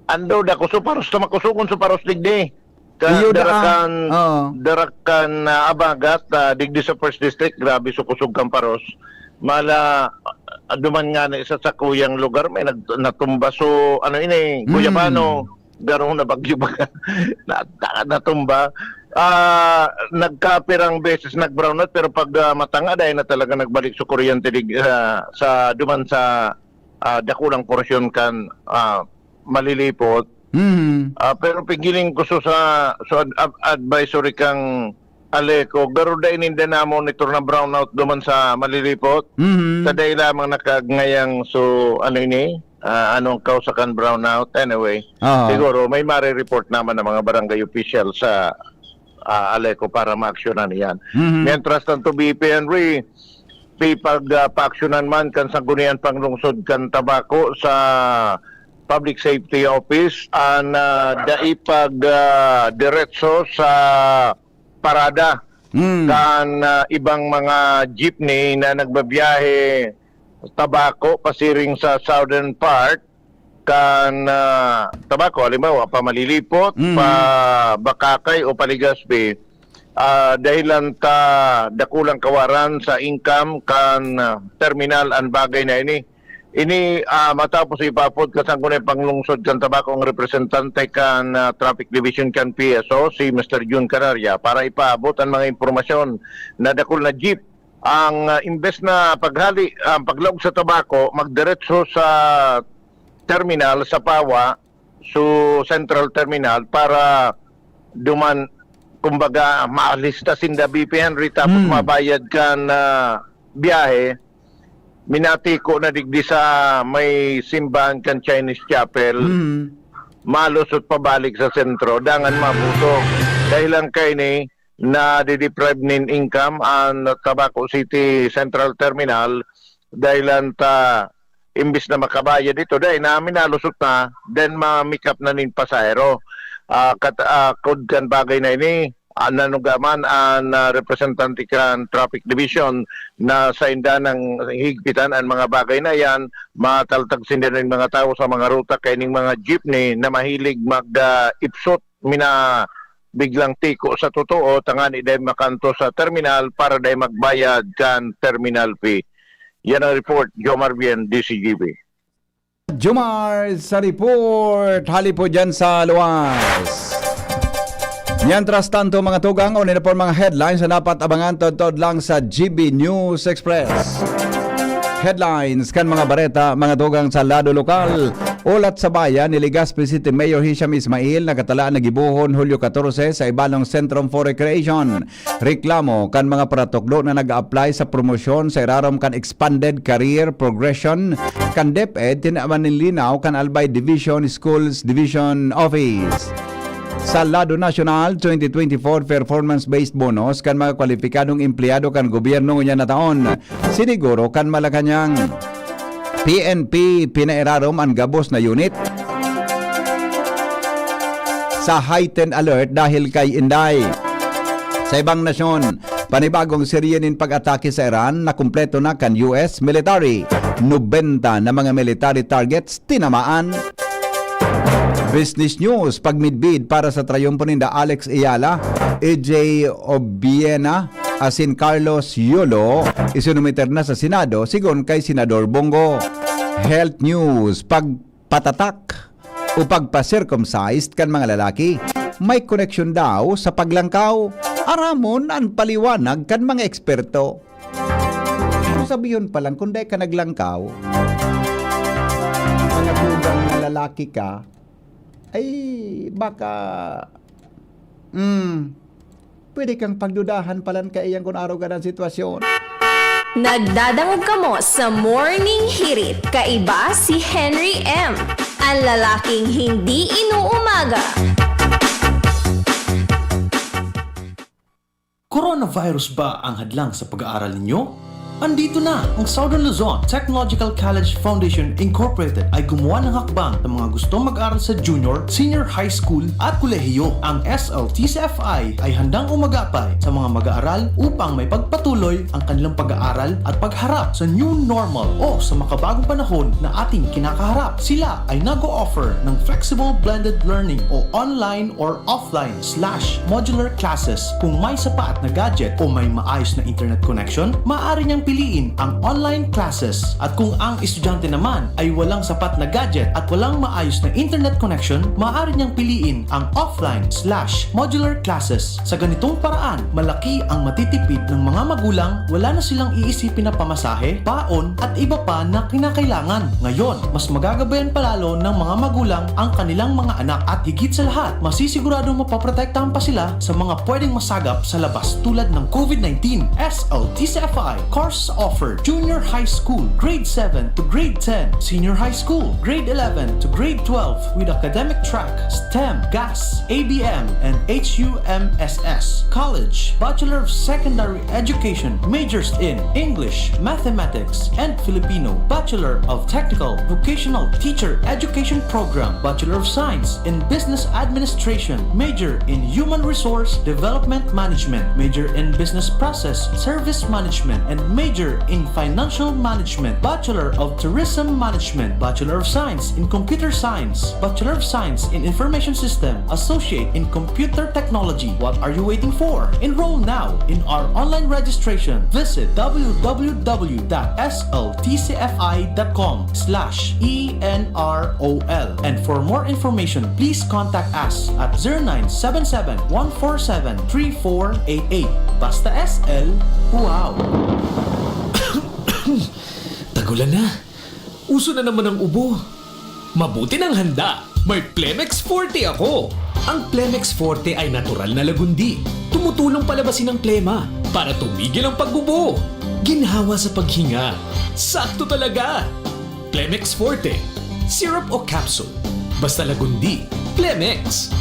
Ando dako suparos, ta makusugon suparos digdi. Ka, Iyo, dara daan. kan, Oo. dara kan, ah, Abagat, ah, digdi sa First District, grabe sukusog kan paros. Mala, ah, duman nga na isa sa kuyang lugar, may nag-, natumba. So, ano ini, Mm. Guyabano, garo na bagyo baga. Na, na, natumba. Ah, nagkapirang beses nag-brownout, pero pag, ah, matanga, dahil na talaga nagbalik sa kuryente, dig-, ah, sa, duman sa, ah, dakulang porsyon kan, ah, Malilipot. Mhm. Ah, pero pigiling ko so sa so ad- ad- advisory kang Aleco, garo dai ninda na monitor na brownout duman sa Malilipot. Mhm. Sa dai lamang nakagngayang so ano ini, ah, anong kausa kan brownout. Anyway, Aha. siguro may mare-report naman ng mga barangay official sa ah, Aleco para maaksyonan iyan. Mhm. Mientras tanto, B P Henry, pipag ah, paaksyonan man kan Sangguniang Panglungsod kan Tabaco sa Public Safety Office an ah, dai pag ah, diretso sa parada Mm. kan ah, ibang mga jeepney na nagbabiyahe Tabaco pasiring sa southern part kan ah, Tabaco, halimbawa pa Malilipot, Mm. pa Bacacay o pa Legazpi, ah, dahilan ta dakulang kawaran sa income kan ah, terminal an bagay na ini. Ini ah, matapos ipaapod kan Sangguniang Panglungsod kan Tabaco ang representante kan ah, Traffic Division kan P S O, si Mister Jun Canaria, para ipaabot ang mga impormasyon na dakul na jeep ang ah, imbes na paghali, ang paglaog sa Tabaco, magdiretso sa terminal sa Pawa, so central terminal para duman, kumbaga, maalista sinda B P Henry tapos Hmm. mabayad kan ah, biyahe. Minatiko na digdi sa may simbahan kan Chinese Chapel. Mhm. Malusot pabalik sa sentro, dangan mabuto. Dahil lang kaini, na-deprive nin income ang Tabaco City Central Terminal dahil lang ta imbis na makabayad ito, dahil na minalusot na, then ma-make up na nin pasahero. Ah, kat, ah, kod kan bagay na ini, ah, nanuga man ang ah, representante kan Traffic Division na sainda nang higpitan ang mga bagay na yan, mataltag sinda ng mga tao sa mga ruta kaining mga jeepney na mahilig mag ah, ipsot mina biglang tiko sa totoo tangani dai makanto sa terminal para dai magbayad kan terminal fee. Yan ang report, Jomar Bien, D C G B. Jomar sa report, hali po dyan sa luwas. Mientras tanto, mga tugang, o nila po mga headlines na dapat abangan todtod lang sa G B News Express. Headlines kan mga bareta, mga tugang sa lado lokal. Ulat sa bayan ni Legazpi City Mayor Hisham Ismail nakatala na gibohon Hulyo katorse sa Ibalong Centrum for Recreation. Reklamo kan mga paratukdo na nag-a-apply sa promosyon sa irarom kan Expanded Career Progression kan DepEd, tinaman nin linaw kan Albay Division Schools Division Office. Sa lado nasyonal, twenty twenty-four performance-based bonus kan mga kwalipikadong empleyado kan gobyerno ngunyan na taon. Siniguro kan Malacañang P N P pinairarom an gabos na unit sa heightened alert dahil kay Inday. Sa ibang nasyon, panibagong serye nin pag-atake sa Iran na kumpleto na kan U S military. Nobenta na mga military targets tinamaan. Business News, pagmidbid para sa trayumpo ninda Alex Ayala, A J Obiena, asin Carlos Yolo, isinumiter na sa Senado, sigon kay Senador Bongo. Health News, pagpatatak o pagpa-circumcised kan mga lalaki, may koneksyon daw sa paglangkaw. Aramon an paliwanag kan mga eksperto. Kung sabihon pa lang, kung dai ka naglangkaw, mga tugang na lalaki ka, ay baka, mm, pwede kang pagdudahan palan kaiyan kun arog ka ng sitwasyon. Nagdadangog kamo sa Morning Hirit. Kaiba si Henry M, ang lalaking hindi inuumaga. Coronavirus ba ang hadlang sa pag-aaral ninyo? Andito na ang Southern Luzon Technological College Foundation Incorporated ay gumawa ng hakbang sa mga gustong mag-aral sa junior, senior high school at kolehiyo. Ang S L T C F I ay handang umagapay sa mga mag-aaral upang may pagpatuloy ang kanilang pag-aaral at pagharap sa new normal o sa makabagong panahon na ating kinakaharap. Sila ay nag-o-offer ng flexible blended learning o online or offline slash modular classes. Kung may sapat na gadget o may maayos na internet connection, maaari niyang piliin ang online classes. At kung ang estudyante naman ay walang sapat na gadget at walang maayos na internet connection, maaari niyang piliin ang offline slash modular classes. Sa ganitong paraan, malaki ang matitipid ng mga magulang, wala na silang iisipin na pamasahe, baon, at iba pa na kinakailangan. Ngayon, mas magagabayan pa lalo ng mga magulang ang kanilang mga anak at higit sa lahat, masisiguradong mapoprotektahan pa sila sa mga pwedeng masagap sa labas tulad ng COVID nineteen. S L T C F I course offer: Junior High School, Grade seven to Grade ten, Senior High School, Grade eleven to Grade twelve, with academic track, STEM, GAS, A B M, and H U M S S. College, Bachelor of Secondary Education, majors in English, Mathematics, and Filipino, Bachelor of Technical Vocational Teacher Education Program, Bachelor of Science in Business Administration, major in Human Resource Development Management, major in Business Process Service Management, and major in Financial Management, Bachelor of Tourism Management, Bachelor of Science in Computer Science, Bachelor of Science in Information System, Associate in Computer Technology. What are you waiting for? Enroll now in our online registration. Visit w w w dot s l t c f i dot com slash e n r o l. And for more information, please contact us at zero nine seven seven, one four seven, three four eight eight. Basta S L, wow! Tagulan na. Uso na naman ang ubo. Mabuti nang handa. May Plemex Forte ako. Ang Plemex Forte ay natural na lagundi. Tumutulong palabasin ang plema para tumigil ang pag-ubo. Ginhawa sa paghinga. Sakto talaga. Plemex Forte. Syrup o capsule. Basta lagundi. Plemex.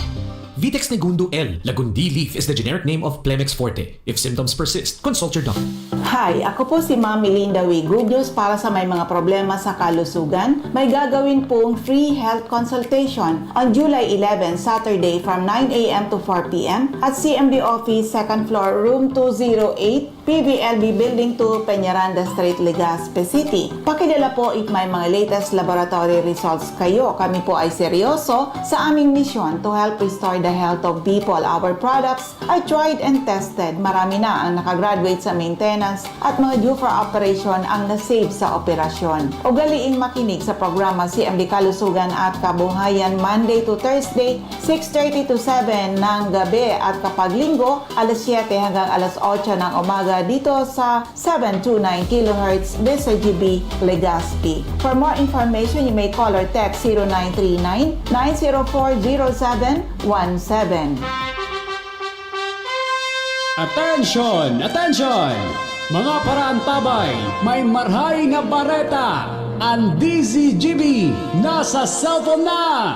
Vitex Negundo L. Lagundi leaf is the generic name of Plemex Forte. If symptoms persist, consult your doctor. Hi, ako po si Ma'am Melinda Way. Good news para sa may mga problema sa kalusugan. May gagawin pong free health consultation on July eleven, Saturday from nine a m to four p m at C M D office, second floor, room two zero eight, P V L B Building two, Peñaranda Street, Legazpi City. Pakilala po if may mga latest laboratory results kayo. Kami po ay seryoso sa aming misyon to help restore the health of people. Our products are tried and tested. Marami na ang nakagraduate sa maintenance at mga due for operation ang na-save sa operasyon. Ugaliing makinig sa programa C M D Kalusugan at Kabuhayan, Monday to Thursday, six thirty to seven ng gabi, at kapag Linggo, alas siyete hanggang alas otso ng umaga dito sa seven two nine kilohertz D C G B Legazpi. For more information, you may call or text zero nine three nine, nine zero four, zero seven one seven. Attention! Attention! Mga paraantabay, may marhay na bareta! Ang D Z G B nasa cellphone na!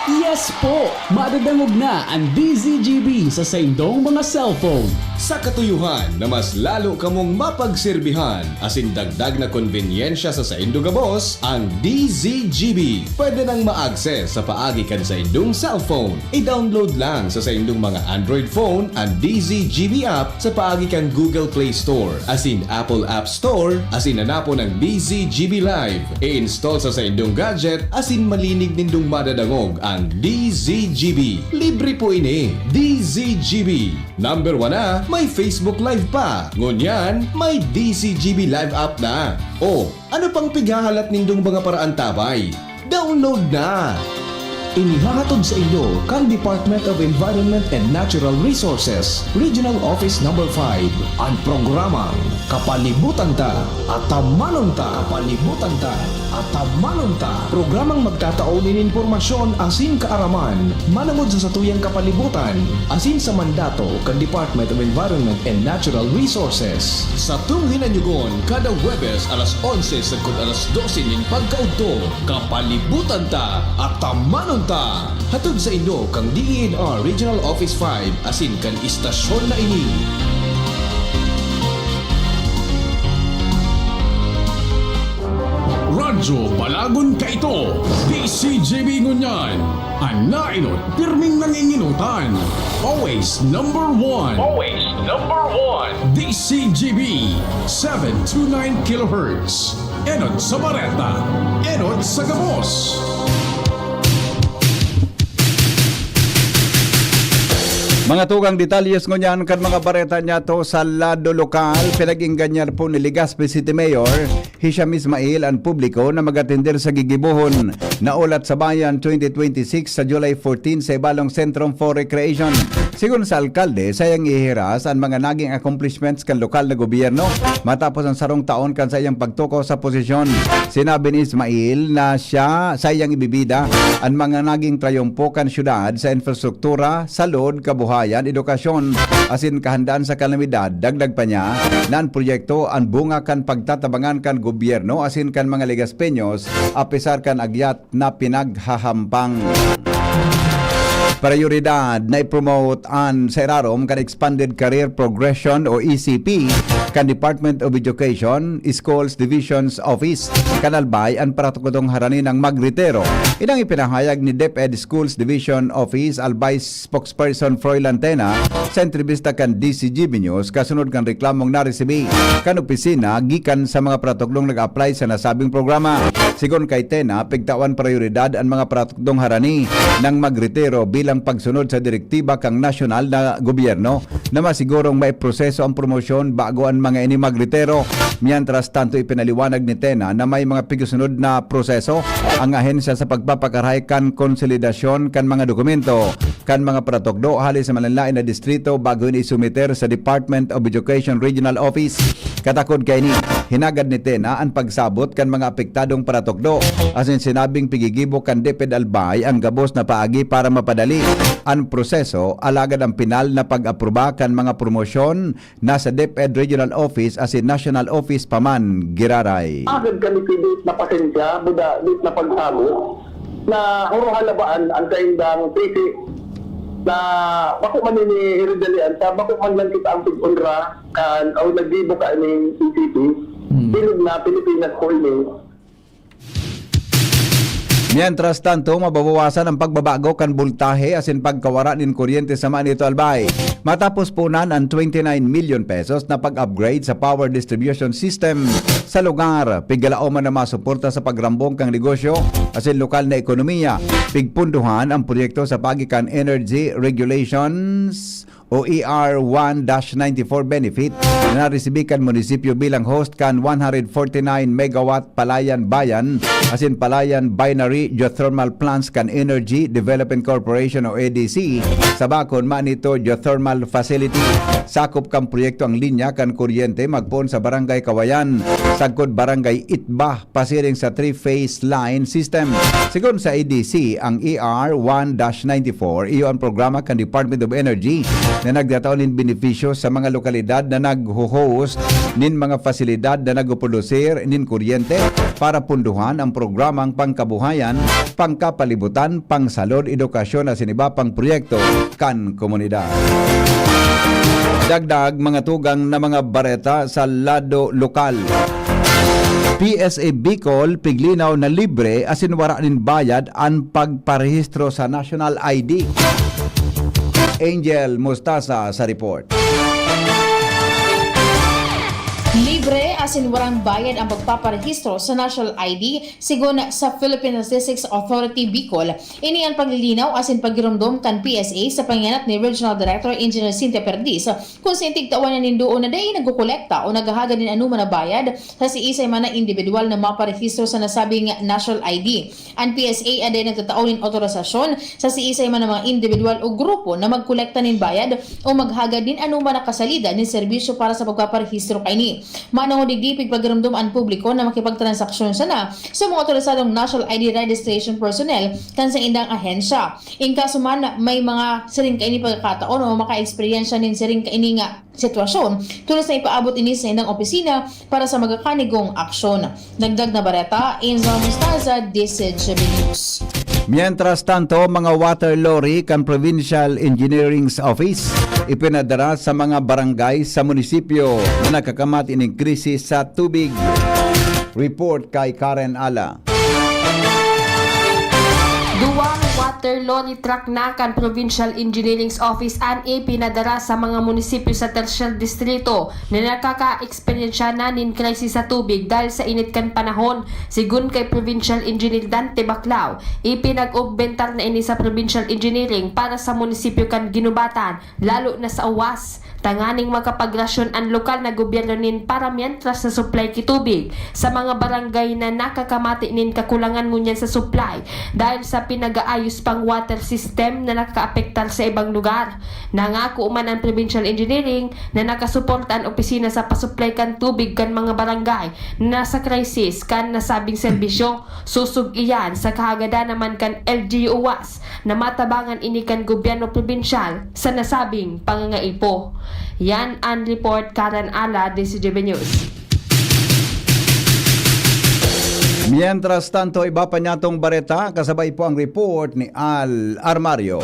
Yes po! Madadangog na ang D Z G B sa saindong mga cellphone. Sa katuyuhan na mas lalo kamong mapagserbihan asin dagdag na konbenyensya sa saindo gabos, ang D Z G B pwede nang ma-access sa paagi kan saindong cellphone. I-download lang sa saindong mga Android phone an D Z G B app sa paagi kan Google Play Store asin Apple App Store asin hanapon ang D Z G B Live. I-install sa saindong gadget asin malinig nindong madadangog ang D Z G B. Libre po ini. D Z G B. Number one na, may Facebook Live pa. Ngunyan, may D Z G B Live app na. O, ano pang pighahalat nindong mga paraantabay? Download na! Inihahatod sa inyo kan Department of Environment and Natural Resources, Regional Office Number five, an programang Kapalibutan Ta, Atamanon Ta, Kapalibutan Ta, Atamanon Ta. Programang magtatao nin impormasyon asin kaaraman manongod sa satuyang kapalibutan asin sa mandato kan Department of Environment and Natural Resources. Satong hinanyugon kada Huwebes alas onse sagkod alas dose nin pagkaudto, Kapalibutan Ta, Atamanon Ta! Hatod sa inyo kan D E N R Regional Office five asin kan istasyon na ini. Radyo Balagon Kaito, D Z G B ngunyan. An naenot, pirming nanginginutan. Always number one. Always number one. D Z G B, seven two nine kilohertz. Enot sa bareta, enot sa gabos. Mga tugang detalyes ngunyan kan mga bareta niyato sa lado lokal, pinag-ingganyar po ni Legazpi City Mayor Hisham Ismail an publiko na mag-atender sa gigibohon na Ulat sa Bayan twenty twenty-six sa July fourteen sa Ibalong Centrum for Recreation. Sigon sa alkalde, sayang ihiras an mga naging accomplishments kan lokal na gobyerno matapos ang sarong taon kan saiyang pagtukaw sa posisyon. Sinabi ni Ismail na siya saiyang ibibida an mga naging trayumpo kan syudad sa infrastruktura, salud, kabuhayan, edukasyon, asin kahandaan sa kalamidad. Dagdag pa niya na an proyekto an bunga kan pagtatabangan kan gobyerno asin kan mga Legaspeños, apesar kan agyat na pinaghahampang. Prioridad na i-promote an sa irarom kan Expanded Career Progression o E C P kan Department of Education, Schools Division's Office kan Albay an paratukdong harani nang magretiro. Inang ipinahayag ni DepEd Schools Division Office Albay Spokesperson Froilan Tena sa entrevista kan D C G B News kasunod kan reklamong naresibi kan opisina gikan sa mga paratukdong nag-apply sa nasabing programa. Sigon kay Tena, pigtawan prioridad an mga paratukdong harani nang magretiro bilang pagsunod sa direktiba kan nasyonal na gobyerno na masigurong maiproseso ang promosyon bago an mga ini magretiro. Mientras tanto, ipinaliwanag ni Tena na may mga pigsunod na proseso ang ahensya sa pagpapakarahay kan konsolidasyon kan mga dokumento kan mga paratukdo hali sa malanlaen na distrito bago ini isumiter sa Department of Education Regional Office. Katakod kaini, hinagad ni Tena an pagsabot kan mga apektadong paratukdo asin sinabing pigigibo kan DepEd Albay ang gabos na paagi para mapadali an proseso, alagad ang pinal na pag-aproba kan mga promosyon nasa DepEd Regional Office asin National Office pa man giraray. Agad kami si Dave na pasensya, buda, Dave na pagsagot, na huro halabaan ang kaindang pisi na bako man ini hiridalian sa bako man lang kita ang pag-unra kan o naggibo ka ining E C P. Hmm. Bilog na Pilipinas ko ini. Mientras tanto, mababawasan ang pagbabago kan boltahe asin pagkawara nin kuryente sa Manito Albay. Matapos punan an twenty-nine million pesos na pag-upgrade sa power distribution system sa lugar, pigalaoman na masuporta sa pagrambong kan negosyo asin lokal na ekonomiya. Pigpunduhan ang proyekto sa paagi kan Energy Regulations o E R one dash ninety-four benefit na naresibi kan munisipyo bilang host kan one hundred forty-nine megawatt Palayan Bayan asin Palayan Binary Geothermal Plants kan Energy Development Corporation o E D C sa Bacon Manito Geothermal Facility. Sakop kan proyekto ang linya kan kuryente magpoon sa Barangay Kawayan, sagkod Barangay Itba, pasiring sa three-phase line system. Sigon sa E D C, ang E R one dash ninety-four iyo an programa kan Department of Energy na nagtatao nin benepisyo sa mga lokalidad na nagho-host nin mga pasilidad na nagprodusir nin kuryente para punduhan ang programang pangkabuhayan, pangkapalibutan, pangsalod, edukasyon asin iba pang proyekto kan komunidad. Dagdag mga tugang na mga bareta sa lado lokal. P S A Bicol piglinaw na libre asin wara nin bayad an pagparehistro sa National I D. Angel Mostaza sa report. Libre asin warang bayad ang pagpaparehistro sa National I D, sigon sa Philippine Statistics Authority Bicol. Ini an paglilinaw asin paggiromdom kan P S A sa pangenot ni Regional Director Engineer Cynthia Perdiz, kun sa tigtawan na nin duon na dai nagkokolekta o naghahagad nin anoman na bayad sa siisay man na indibidwal na maparehistro sa nasabing National I D. An P S A aday nagtatao nin otorisasyon sa siisay man na mga indibidwal o grupo na magkolekta nin bayad o maghagad nin anoman na kasalida nin serbisyo para sa pagpaparehistro kaini. Manongod digdi, pigpagiromdom an publiko na makipagtransaksyon sana sa mga otorisadong National I D registration personnel kan saindang ahensya. In kaso man may mga siring kaini pagkakataon o makaeksperyensya nin siring kaini nga sitwasyon, tolos na ipaabot ini sa indang opisina para sa magakanigong aksyon. Dagdag na bareta, Enzo Mostaza, D C G B News. Mientras tanto, mga water lorry kan Provincial Engineering's Office ipinadara sa mga barangay sa munisipyo na nagkakamati nin krisis sa tubig. Report kay Karen Ala. Duwang water After lorry truck na kan Provincial Engineering's Office an ipinadara sa mga munisipyo sa Tercer Distrito na nakaka-eksperyensya na nin krisis sa tubig dahil sa init kan panahon. Sigun kay Provincial Engineer Dante Baclao, ipinag-ogmentar na ini sa Provincial Engineering para sa munisipyo kan Guinobatan, lalo na sa Oas, tanganing makapagrasyon an lokal na gobyerno nin para mientras na supply ki tubig sa mga barangay na nakakamati nin kakulangan ngunyan sa supply dahil sa pinag-aayos pang water system na nakaapektar sa ibang lugar. Nangako man ang Provincial Engineering na nakasuporta an opisina sa pasuplay kan tubig kan mga barangay na nasa krisis kan nasabing serbisyo. Susog iyan sa kahagadan naman kan L G U Oas na matabangan ini kan gobyerno probinsyal sa nasabing pangangaipo. Yan ang report, Karen Ala, D C G B News. Mientras tanto, iba pa niyatong bareta, kasabay po ang report ni Al Armario.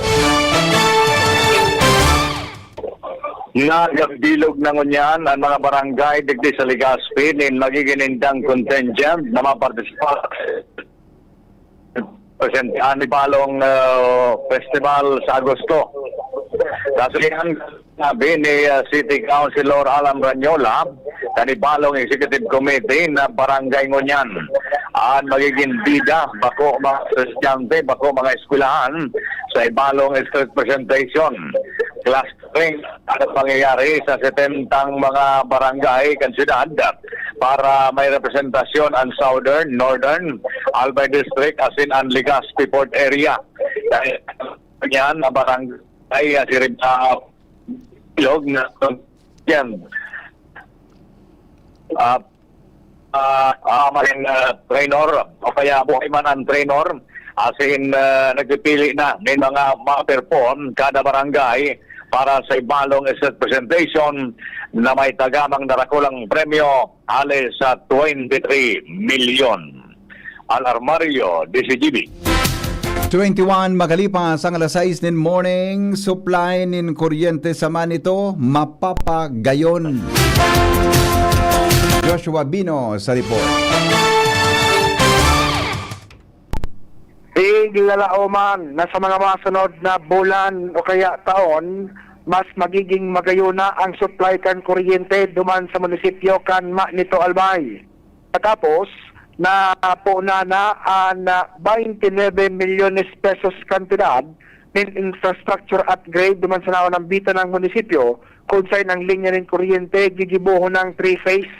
Nagabilog na ngunyan ang mga barangay digdi sa Legazpi nin magiging indang contingent na mapartisipa presente ang Ibalong uh, Festival sa Agosto. Kasi ang sabi ni uh, City Councilor Alan Ranyola, kan Ibalong Executive Committee na barangay ngunyan ang magiging bida, bako mga estudyante, bako mga eskwelahan sa Ibalong Street Presentation. Clustering ang pangyayari sa setentang mga barangay kan syudad para may representasyon ang Southern, Northern, Albay District asin ang Legazpi Port Area. Dahil yan na barangay uh, sirib uh, ilog na yan uh, uh, uh, maring uh, trainer o kaya buhay man ang trainer asin uh, nagpipili na may mga ma-perform kada barangay para sa Ibalong Estate Presentation na may tagamang darakulang premyo hali sa twenty-three milyon. Alarmario, D C G B. Twenty-one makalipas ang alas sais nin morning, supply nin kuryente sa Manito mapapagayon. Joshua Bino sa report. Tiglalao man na sa mga masunod na bulan o kaya taon, mas magiging magayon na ang supply kan kuryente duman sa munisipyo kan Manito, Albay. Katapos, napoon na an twenty-nine milyones pesos kantidad nin infrastructure upgrade duman sa naon nambitan na munisipyo, kun saen ang linya nin kuryente gigibohon nin three-phase.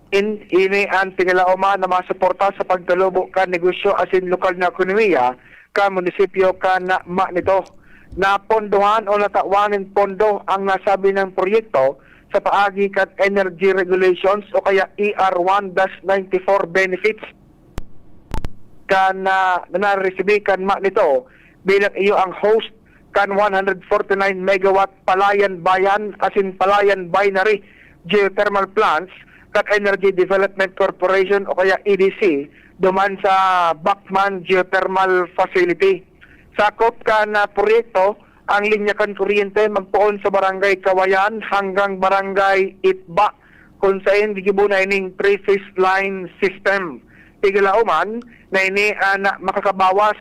Ini an tiglalao man na masuporta sa pagtalubo kan negosyo asin lokal na ekonomiya kan munisipyo kan Manito. Napondohan o natawan nin pondo ang nasabing proyekto sa paagi kan Energy Regulations o kaya E R one dash ninety-four benefits kan uh, na naresibi kan Manito bilang iyo ang host kan one hundred forty-nine megawatt Palayan Bayan asin Palayan Binary geothermal plants kan Energy Development Corporation o kaya E D C duman sa Bacman Geothermal Facility. Sakop kan uh, proyekto ang linya kan kuryente magpoon sa Barangay Kawayan hanggang Barangay Itba, kun saen gigibo na ining three-phase line system. Tiglalao man na ini an makakabawas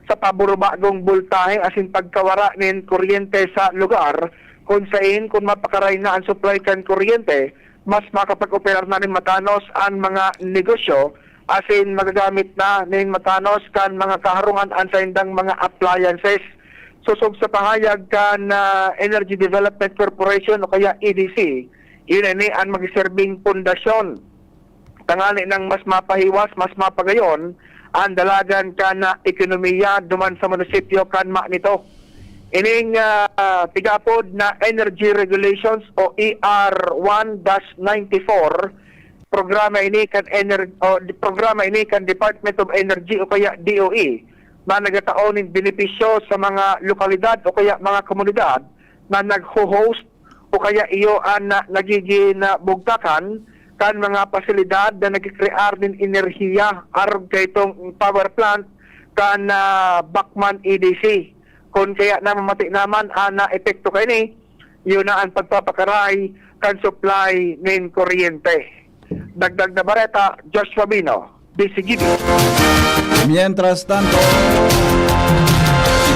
sa paburubagong boltahe asin pagkawara nin kuryente sa lugar, kun saen kun mapakaray na an supply kan kuryente, mas makapag-operar na nin matanos an mga negosyo asin magagamit na nin matanos kan mga kaharungan an saindang mga appliances. Sosog sa pahayag kan uh, Energy Development Corporation o kaya E D C, ini an magserbing pundasyon tangani nang mas mapahiwas, mas mapagayon ang dalagan kan uh, ekonomiya duman sa munisipyo kan Manito. Ining uh, tigapod na Energy Regulations o E R one dash ninety-four programa ini kan Ener- o, programa ini kan Department of Energy o kaya D O E na nagataon nin benepisyo sa mga lokalidad o kaya mga komunidad na nagho-host o kaya iyo an na nagigin na bugtakan kan mga pasilidad na nagkikrear nin enerhiya arog kaitong power plant kan uh, Bacman E D C. Kun kaya namamati naman an uh, epekto kaini, iyo na an pagpapakaray kan supply nin kuryente. Dagdag na bareta, Joshua Bino, D C G B. Mientras tanto,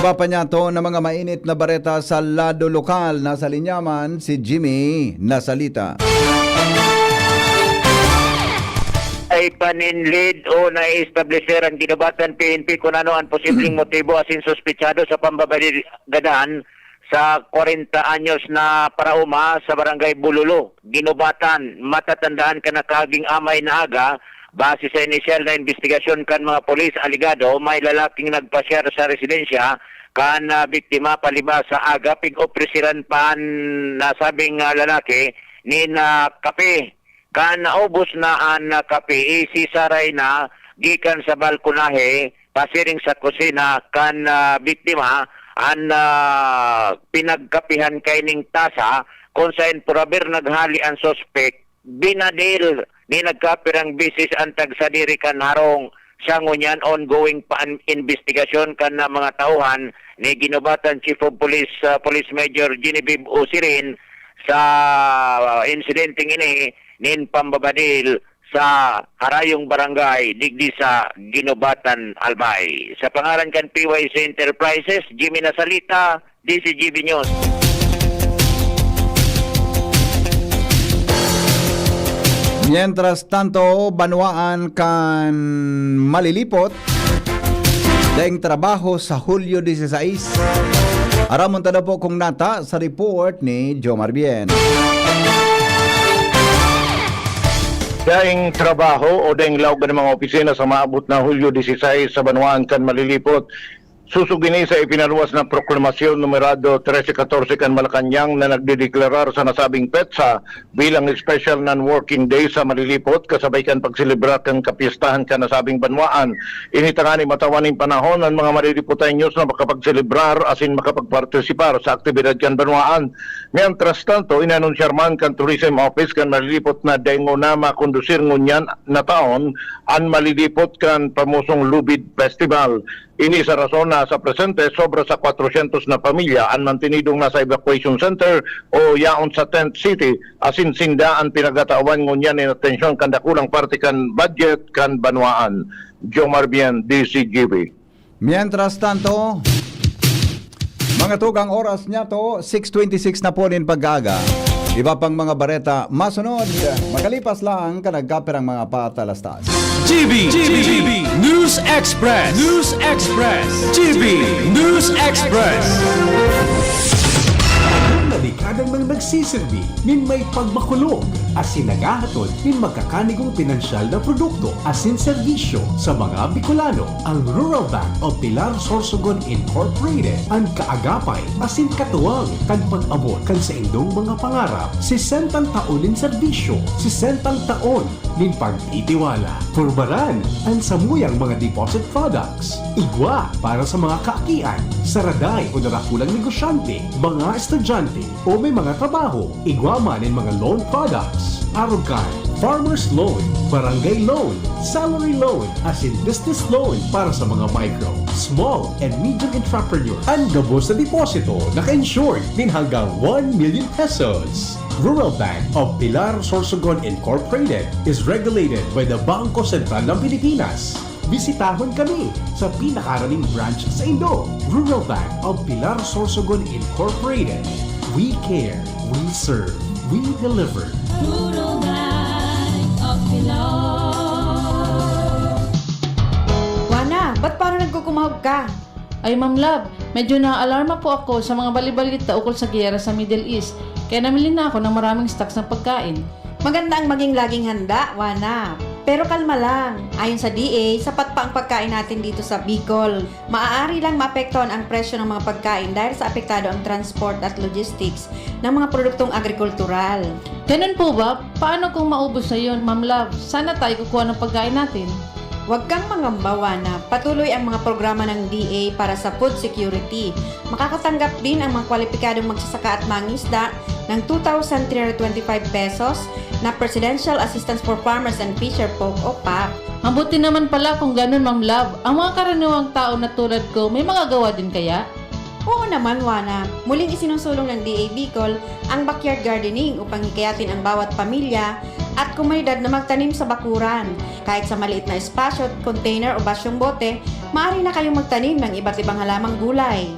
Papanyato na mga mainit na bareta sa lado lokal. Nasa linya man si Jimmy Nasalita. Ipaninlid o nai-estableser ang Guinobatan P N P kun ano an posibleng motibo asin suspetsado sa pambabaligadan sa kwarenta anyos na paraoma sa Barangay Bulolo, Guinobatan. Matatandaan kan nakaaging amay na aga, base sa inisyal na imbestigasyon kan mga pulis, alegado may lalaking nagpasyar sa residensya kan, ah, biktima palibas sa aga. Pig-opreseran pa an nasabing, ah, lalaki nin, ah, kape. Kan naubos na an, ah, kape, isisaray na gikan sa balkonahe pasiring sa kusina kan, ah, biktima an, ah, pinagkapihan kaining tasa, kun saen por haber naghali an suspek. Binadil ni nagkapirang beses an tagsadiri kan harong. Sa ngunyan, ongoing pa an imbestigasyon kan, ah, mga tauhan ni Guinobatan Chief of Police, ah, Police Major Genevieve Osirin sa, ah, insidenteng ini nin pambabadil sa harayong barangay digdi sa Guinobatan, Albay. Sa pangaran kan P Y C Enterprises, Jimmy Nasalita, D C G B News. Mientras tanto, banwaan kan Malilipot, daing trabaho sa Hulyo dieciséis. Aramon ta daw po kung nata sa report ni Jomar Bien. Daing trabaho o daing laog ng mga opisina sa maabot na Hulyo dieciséis sa banwaan kan Malilipot. Susog ini sa ipinaluwas na proklamasyon numerado trese katorse kan Malacañang na nagdedeklarar sa nasabing petsa bilang special non-working day sa Malilipot, kasabay kan pagselebrar kan kapistahan kan nasabing banwaan. Ini tangani matawan nin panahon an mga Malilipoteños na makapagselebrar asin makapagpartisipar sa aktibidad kan banwaan. Mientras tanto, inanunsiyar man kan Tourism Office kan Malilipot na dai ngona makondusir ngunyan na taon an Malilipot kan pamosong Lubid Festival. Ini sa rason na sa presente, sobra sa kwatrosyentos na pamilya an mantenidong nasa evacuation center o yaon sa tent city, asin sinda an pinagatawan ngunyan nin atensyon kan dakulang parte kan budget kan banwaan. Jomar Bien, D C G B. Mientras tanto, mga tugang, oras niya to, six twenty-six na po nin pag-aaga. Iba pang mga bareta masunod, makalipas lang kan nagkapirang mga patalastas. G B, G B, News Express, News Express, G B News Express. Nadikadang nang nagsisirbi nin may pagmakulog asin naghahatod nin makakanigong pinansyal na produkto asin serbisyo sa mga Bicolano. Ang Rural Bank of Pilar Sorsogon Incorporated an kaagapay asin katuwang kan pag-abot kan saindong mga pangarap. Sesentang taon nin serbisyo, sesentang taon nin pagtitiwala. Pormaran an samuyang mga deposit products. Igwa para sa mga kaakian, saraday o darakulang negosyante, mga estudyante, o may mga trabaho. Igwa man nin mga loan products. Arog kan farmers loan, barangay loan, salary loan, asin business loan para sa mga micro, small, and medium entrepreneur. An gabos na deposito naka-insured nin hanggang one million pesos. Rural Bank of Pilar Sorsogon Incorporated is regulated by the Bangko Sentral ng Pilipinas. Bisitahon kami sa pinakaaraming branch saindo. Rural Bank of Pilar Sorsogon Incorporated. We care, we serve, we deliver. Rural Bank of Pilar. Juana, ba't parang nagkukumahog ka? Ay, Ma'am Love, medyo naaalarma po ako sa mga balibalita ukol sa giyera sa Middle East, kaya namili na ako ng maraming stocks ng pagkain. Maganda ang maging laging handa, Juana. Pero kalma lang. Ayon sa D A, sapat pa ang pagkain natin dito sa Bicol. Maaari lang maapektuhan ang presyo ng mga pagkain dahil sa apektado ang transport at logistics ng mga produktong agrikultural. Ganun po ba? Paano kung maubos na yun, Ma'am Love? Saan na tayo kukuha ng pagkain natin? Huwag kang mangamba, Juana. Patuloy ang mga programa ng D A para sa food security. Makakatanggap din ang mga kwalipikadong magsasaka at mangingisda ng two thousand three hundred twenty-five pesos na Presidential Assistance for Farmers and Fisher Folk o pap. Mabuti naman pala kung ganun, Ma'am Love. Ang mga karaniwang tao na tulad ko, may magagawa din kaya? Oo naman, Juana. Muling isinusulong ng D A Bicol ang backyard gardening upang hikayatin ang bawat pamilya at komunidad na magtanim sa bakuran. Kahit sa maliit na espasyo, container o basyong bote, maaari na kayong magtanim ng iba't ibang halamang gulay.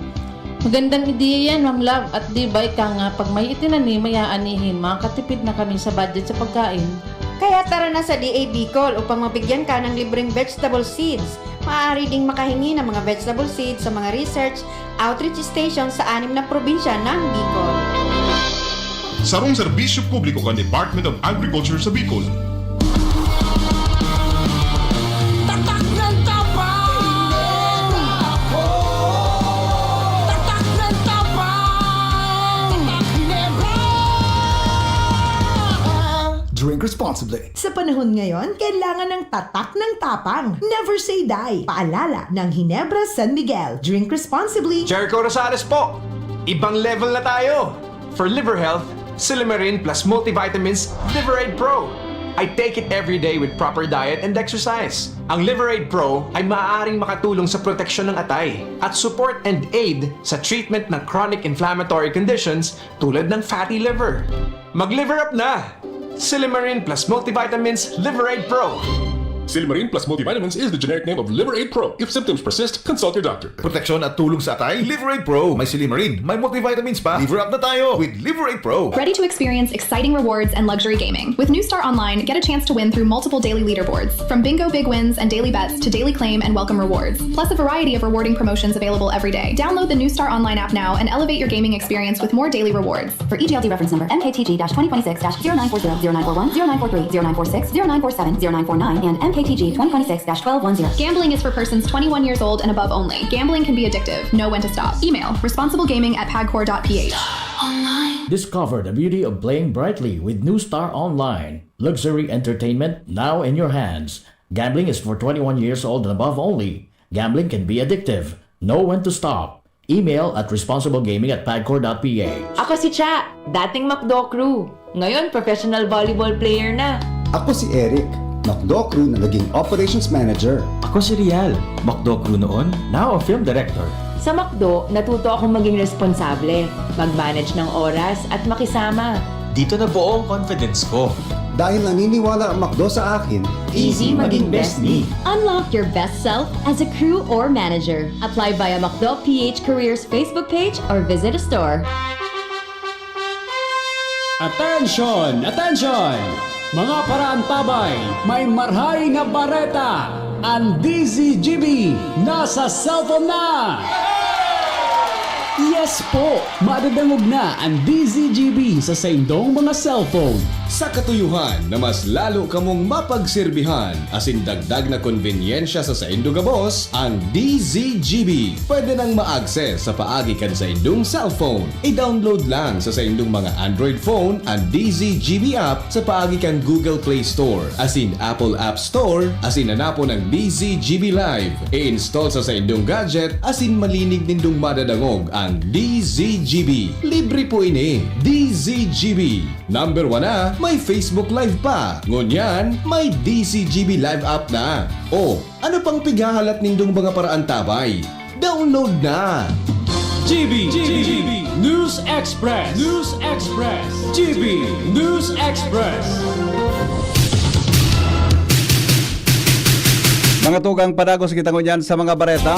Magandang ideya yan, Ma'am Love. At di ba ika nga, pag may itinanim, may aanihin, makakatipid na kami sa budget sa pagkain. Kaya tara na sa D A Bicol upang mabigyan ka ng libreng vegetable seeds. Maaari ding makahingi ng mga vegetable seeds sa mga research outreach station sa anim na probinsya ng Bicol. Sarong serbisyo publiko kan Department of Agriculture sa Bicol. Tatak ng tapang! Tatak ng tapang! Tatak Ginebra! Drink responsibly. Sa panahon ngayon, kailangan ng tatak ng tapang. Never say die. Paalala ng Ginebra San Miguel. Drink responsibly. Jericho Rosales po! Ibang level na tayo! For liver health, Silimarin plus multivitamins Liver Aid Pro. I take it every day with proper diet and exercise. Ang Liver Aid Pro ay maaaring makatulong sa proteksyon ng atay at support and aid sa treatment ng chronic inflammatory conditions tulad ng fatty liver. Mag-liver up na! Silimarin plus multivitamins Liver Aid Pro. Silimarin plus multivitamins is the generic name of Liver Aid Pro. If symptoms persist, consult your doctor. Proteksyon at tulong sa atay, Liver Aid Pro. May silimarin, may multivitamins pa. Liver up na tayo with Liver Aid Pro. Ready to experience exciting rewards and luxury gaming? With New Star Online, get a chance to win through multiple daily leaderboards, from bingo big wins and daily bets to daily claim and welcome rewards, plus a variety of rewarding promotions available every day. Download the New Star Online app now and elevate your gaming experience with more daily rewards. For E G L D reference number M K T G twenty twenty-six dash zero nine four zero, zero nine four one, zero nine four three, zero nine four six, zero nine four seven, zero nine four nine, and M K T G twenty twenty-six dash twelve one zero. Gambling is for persons twenty-one years old and above only. Gambling can be addictive. Know when to stop. Email responsiblegaming at pagcor dot p h. Discover the beauty of playing brightly with New Star Online. Luxury entertainment now in your hands. Gambling is for twenty-one years old and above only. Gambling can be addictive. Know when to stop. Email at responsiblegaming at pagcor dot p h. Ako si Cha, dating McDo crew. Ngayon, professional volleyball player na. Ako si Eric, McDo crew na naging operations manager. Ako si Rial, McDo crew noon, now a film director. Sa McDo, natuto akong maging responsable, mag-manage ng oras at makisama. Dito nabuo ang confidence ko. Dahil naniniwala ang McDo sa akin, Easy maging best me. Unlock your best self as a crew or manager. Apply via McDo P H Careers Facebook page or visit a store. Attention! Attention! Mga paraantabay, may marhay na bareta! An D Z G B nasa cellphone na! Yes po! Madadangog na an D Z G B sa saindong mga cellphone. Sa katuyuhan na mas lalo kamong mapagserbihan asin dagdag na konbenyensya sa saindo gabos, ang D Z G B pwede nang ma-access sa paagi kan saindong cellphone. I-download lang sa saindong mga Android phone an D Z G B app sa paagi kan Google Play Store asin Apple App Store asin hanapon ang D Z G B Live. I-install sa saindong gadget asin malinig nindong madadangog ang D Z G B. Libre po ini. D Z G B. Number one na, may Facebook Live pa. Ngunyan, may D Z G B Live app na. O, ano pang pighahalat nindong mga paraantabay? Download na! G B, G B, News Express, News Express, G B, News Express. Mga tugang, padagos kita ngunyan sa mga bareta.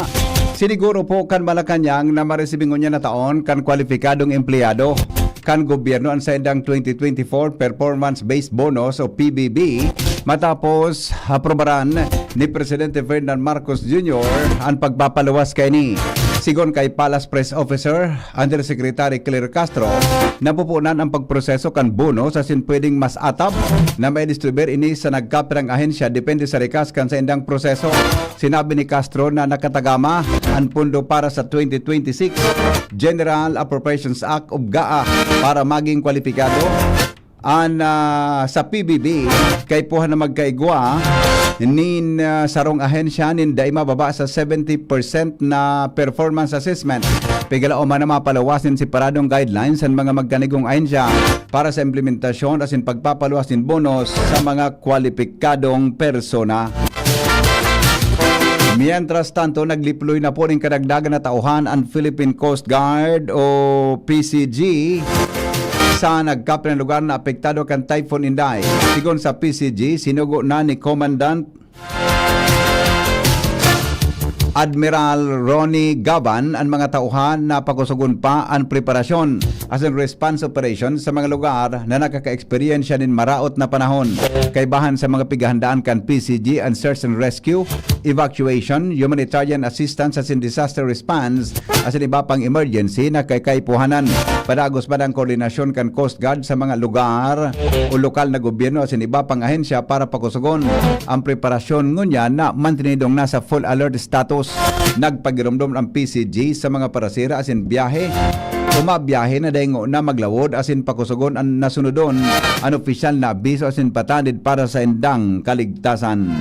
Siniguro po kan Malacañang na maresibi ngunyan na taon kan kwalipikadong empleyado kan gobyerno an saindang twenty twenty-four Performance-Based Bonus o P B B matapos aprobaran ni Presidente Ferdinand Marcos Junior an pagpapaluwas kaini. Sigon kay Palace Press Officer Undersecretary Claire Castro, napupunan ang pagproseso kan bonus asin pwedeng mas atab na maidistribuir ini sa nagkapirang ahensya depende sa rikas kan saindang proseso. Sinabi ni Castro na nakatagama an pondo para sa twenty twenty-six General Appropriations Act o GAA para maging kwalipikado an, ah, sa P B B kaipuhan na magkaigwa nin, ah, sarong ahensya nin dai mababa sa seventy percent na performance assessment. Pigalaom man na mapaluwas nin separadong guidelines an mga magkanigong ahensya para sa implementasyon asin pagpapaluwas nin bonus sa mga kwalipikadong persona. Mientras tanto, nagliploy na po nin kadagdagan na tauhan an Philippine Coast Guard o P C G sa nagkapirang lugar na apektado kan Typhoon Inday. Sigon sa P C G, sinugo na ni Commandant Admiral Ronnie Gaban an mga tauhan na pakusogon pa an preparasyon asin response operation sa mga lugar na nakaka-eksperyensya nin maraot na panahon. Kaibahan sa mga pighahandaan kan P C G, an search and rescue, evacuation, humanitarian assistance asin disaster response asin iba pang emergency na kay kaipuhanan. Padagos man ang koordinasyon kan Coast Guard sa mga lugar o lokal na gobyerno asin iba pang ahensya para pakusogon ang preparasyon, ngunyan na mantenidong nasa full alert status. Nagpagiromdom ang P C G sa mga parasira asin biyahe o mabiyahe na daingo na maglawod asin pakusogon an nasunodon an opisyal na abiso asin patanid para sa indang kaligtasan.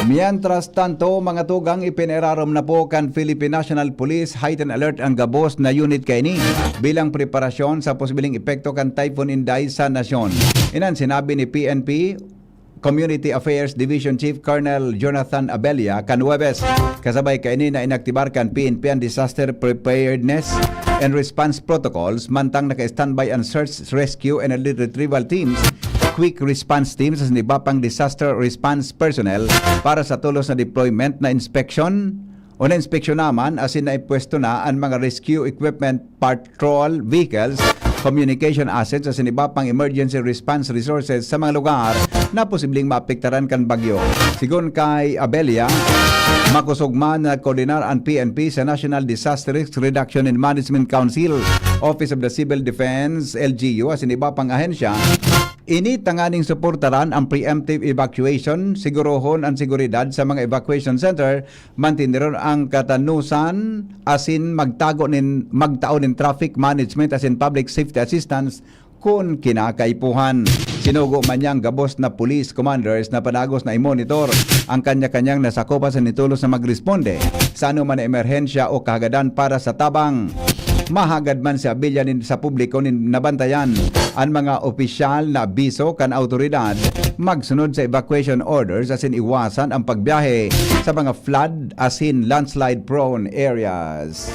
Mientras tanto, mga tugang, ipinirarom na po kan Philippine National Police heightened alert ang gabos na unit kaini bilang preparasyon sa posibleng epekto kan Typhoon Inday sa nasyon. Inan sinabi ni P N P Community Affairs Division Chief Colonel Jonathan Abella kan Huwebes. Kasabay kaini na inaktibar kan P N P ang disaster preparedness and response protocols, mantang naka-standby ang search, rescue, and retrieval teams, quick response teams, asin iba pang disaster response personnel para sa tolos na deployment na inspeksyon o na-inspeksyon naman asin naipwesto na an mga rescue equipment, patrol vehicles, communication assets asin iba pang emergency response resources sa mga lugar na posibleng maapektaran kan bagyo. Sigon kay Abella, makosog man na nagkoordinar an P N P sa National Disaster Risk Reduction and Management Council, Office of the Civil Defense, L G U, asin iba pang ahensya. Ini tanganing suportaran ang preemptive evacuation, sigurohon an seguridad sa mga evacuation center, manteneron ang katanusan asin magtago nin, magtao nin traffic management asin public safety assistance kun kinakaipuhan. Sinugo man niyang gabos na police commanders na padagos na i-monitor ang kanya-kanyang nasakopan sa nitulos na magresponde sa anoman na emerhensya o kahagadan para sa tabang. Mahagad man si Abella nin sa publiko nin nabantayan an mga opisyal na abiso kan awtoridad, magsunod sa evacuation orders asin iwasan ang pagbiyahe sa mga flood asin landslide-prone areas.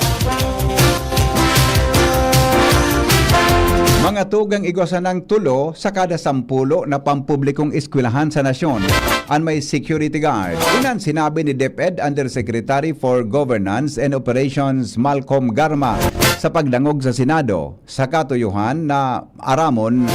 Mga tugang, igwa sanang tulo sa kada sampulo na pampublikong eskwelahan sa nasyon an may security guard. Inan sinabi ni DepEd Undersecretary for Governance and Operations Malcolm Garma sa pagdangog sa Senado sa katuyohan na aramon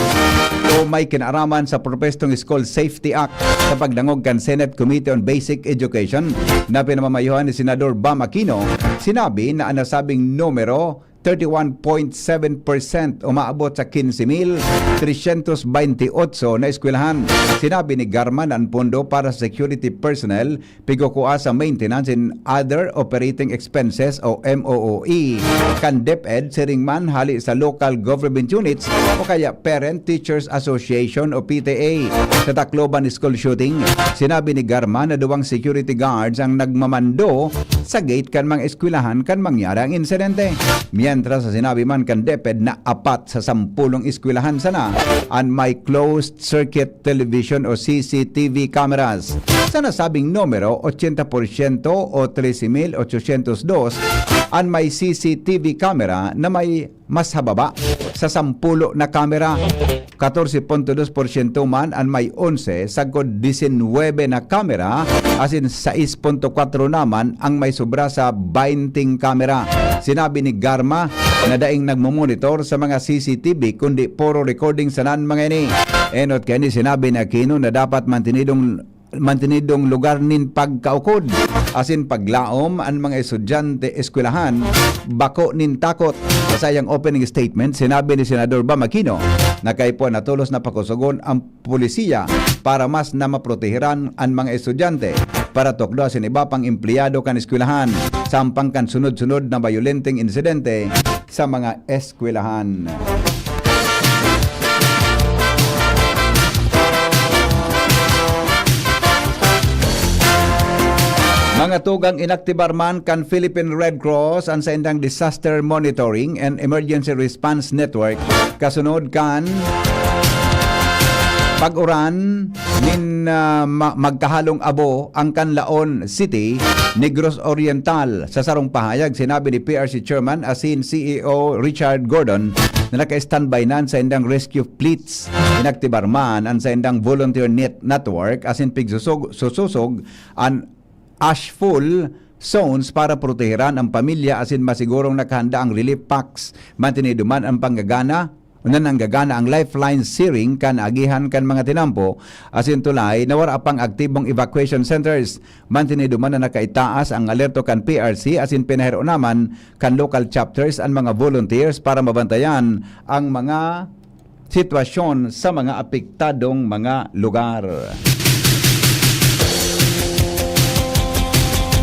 o may kinaaraman sa propestong School Safety Act. Sa pagdangog kan Senate Committee on Basic Education na pinamamayohan ni Senador Bam Aquino, sinabi na an nasabing numero, thirty-one point seven percent, umaabot sa quince mil trescientos veintiocho na eskwelahan. Sinabi ni Garma na an pondo para sa security personnel pigkukua sa maintenance and other operating expenses o M O O E kan DepEd, siring man hali sa local government units o kaya Parent Teachers Association o P T A. Sa Tacloban school shooting, sinabi ni Garma na duwang security guards ang nagmamando sa gate kan mga eskwelahan kan mangyari ang insidente. Mientras, sa sinabi man kan DepEd na apat sa sampulong eskwelahan sana an may closed circuit television o C C T V cameras. Sa nasabing numero, ochenta porsyento o trese mil ochocientos dos an may C C T V camera na may mas hababa sa sampulo na kamera. Katorse punto dos porsyento man an may onse, sagkod disinwebe na kamera, asin sais punto kwatro naman ang may sobra sa bainting kamera. Sinabi ni Garma na daing nagmomonitor sa mga C C T V, kundi puro recording sana an mga ini. Enot kaini, sinabi ni Aquino na dapat mantinidong mantinidong lugar nin pagkaukod asin paglaom an mga estudyante eskwelahan bako nin takot. Sa saiyang opening statement, sinabi ni Senador Bam Aquino na kaipuhan na tolos na pakusogon ang pulisiya para mas na maproteheran an mga estudyante, paratukdo asin iba pang empleyado kan eskwelahan, sampang kan sunod-sunod na bayolenteng insidente sa mga eskwelahan. Mga tugang, inaktibar man kan Philippine Red Cross an saindang Disaster Monitoring and Emergency Response Network kasunod kan pag-uran nin, ah, ma-, magkahalong abo ang Canlaon City, Negros Oriental. Sa sarong pahayag, sinabi ni P R C Chairman asin C E O Richard Gordon na naka-standby na an saindang rescue fleets. Inaktibar man an saindang volunteer net-, network asin pigsusog-, susosog an ashfall zones para proteheran ang pamilya asin masigurong nakahanda ang relief packs. Mantinido man ang panggagana, na nanggagana ang lifeline searing kan agihan kan mga tinampo asin tulay na wara pang aktibong evacuation centers. Mantinido man na nakaitaas ang alerto kan P R C asin pinahiro naman kan local chapters an mga volunteers para mabantayan ang mga sitwasyon sa mga apektadong mga lugar.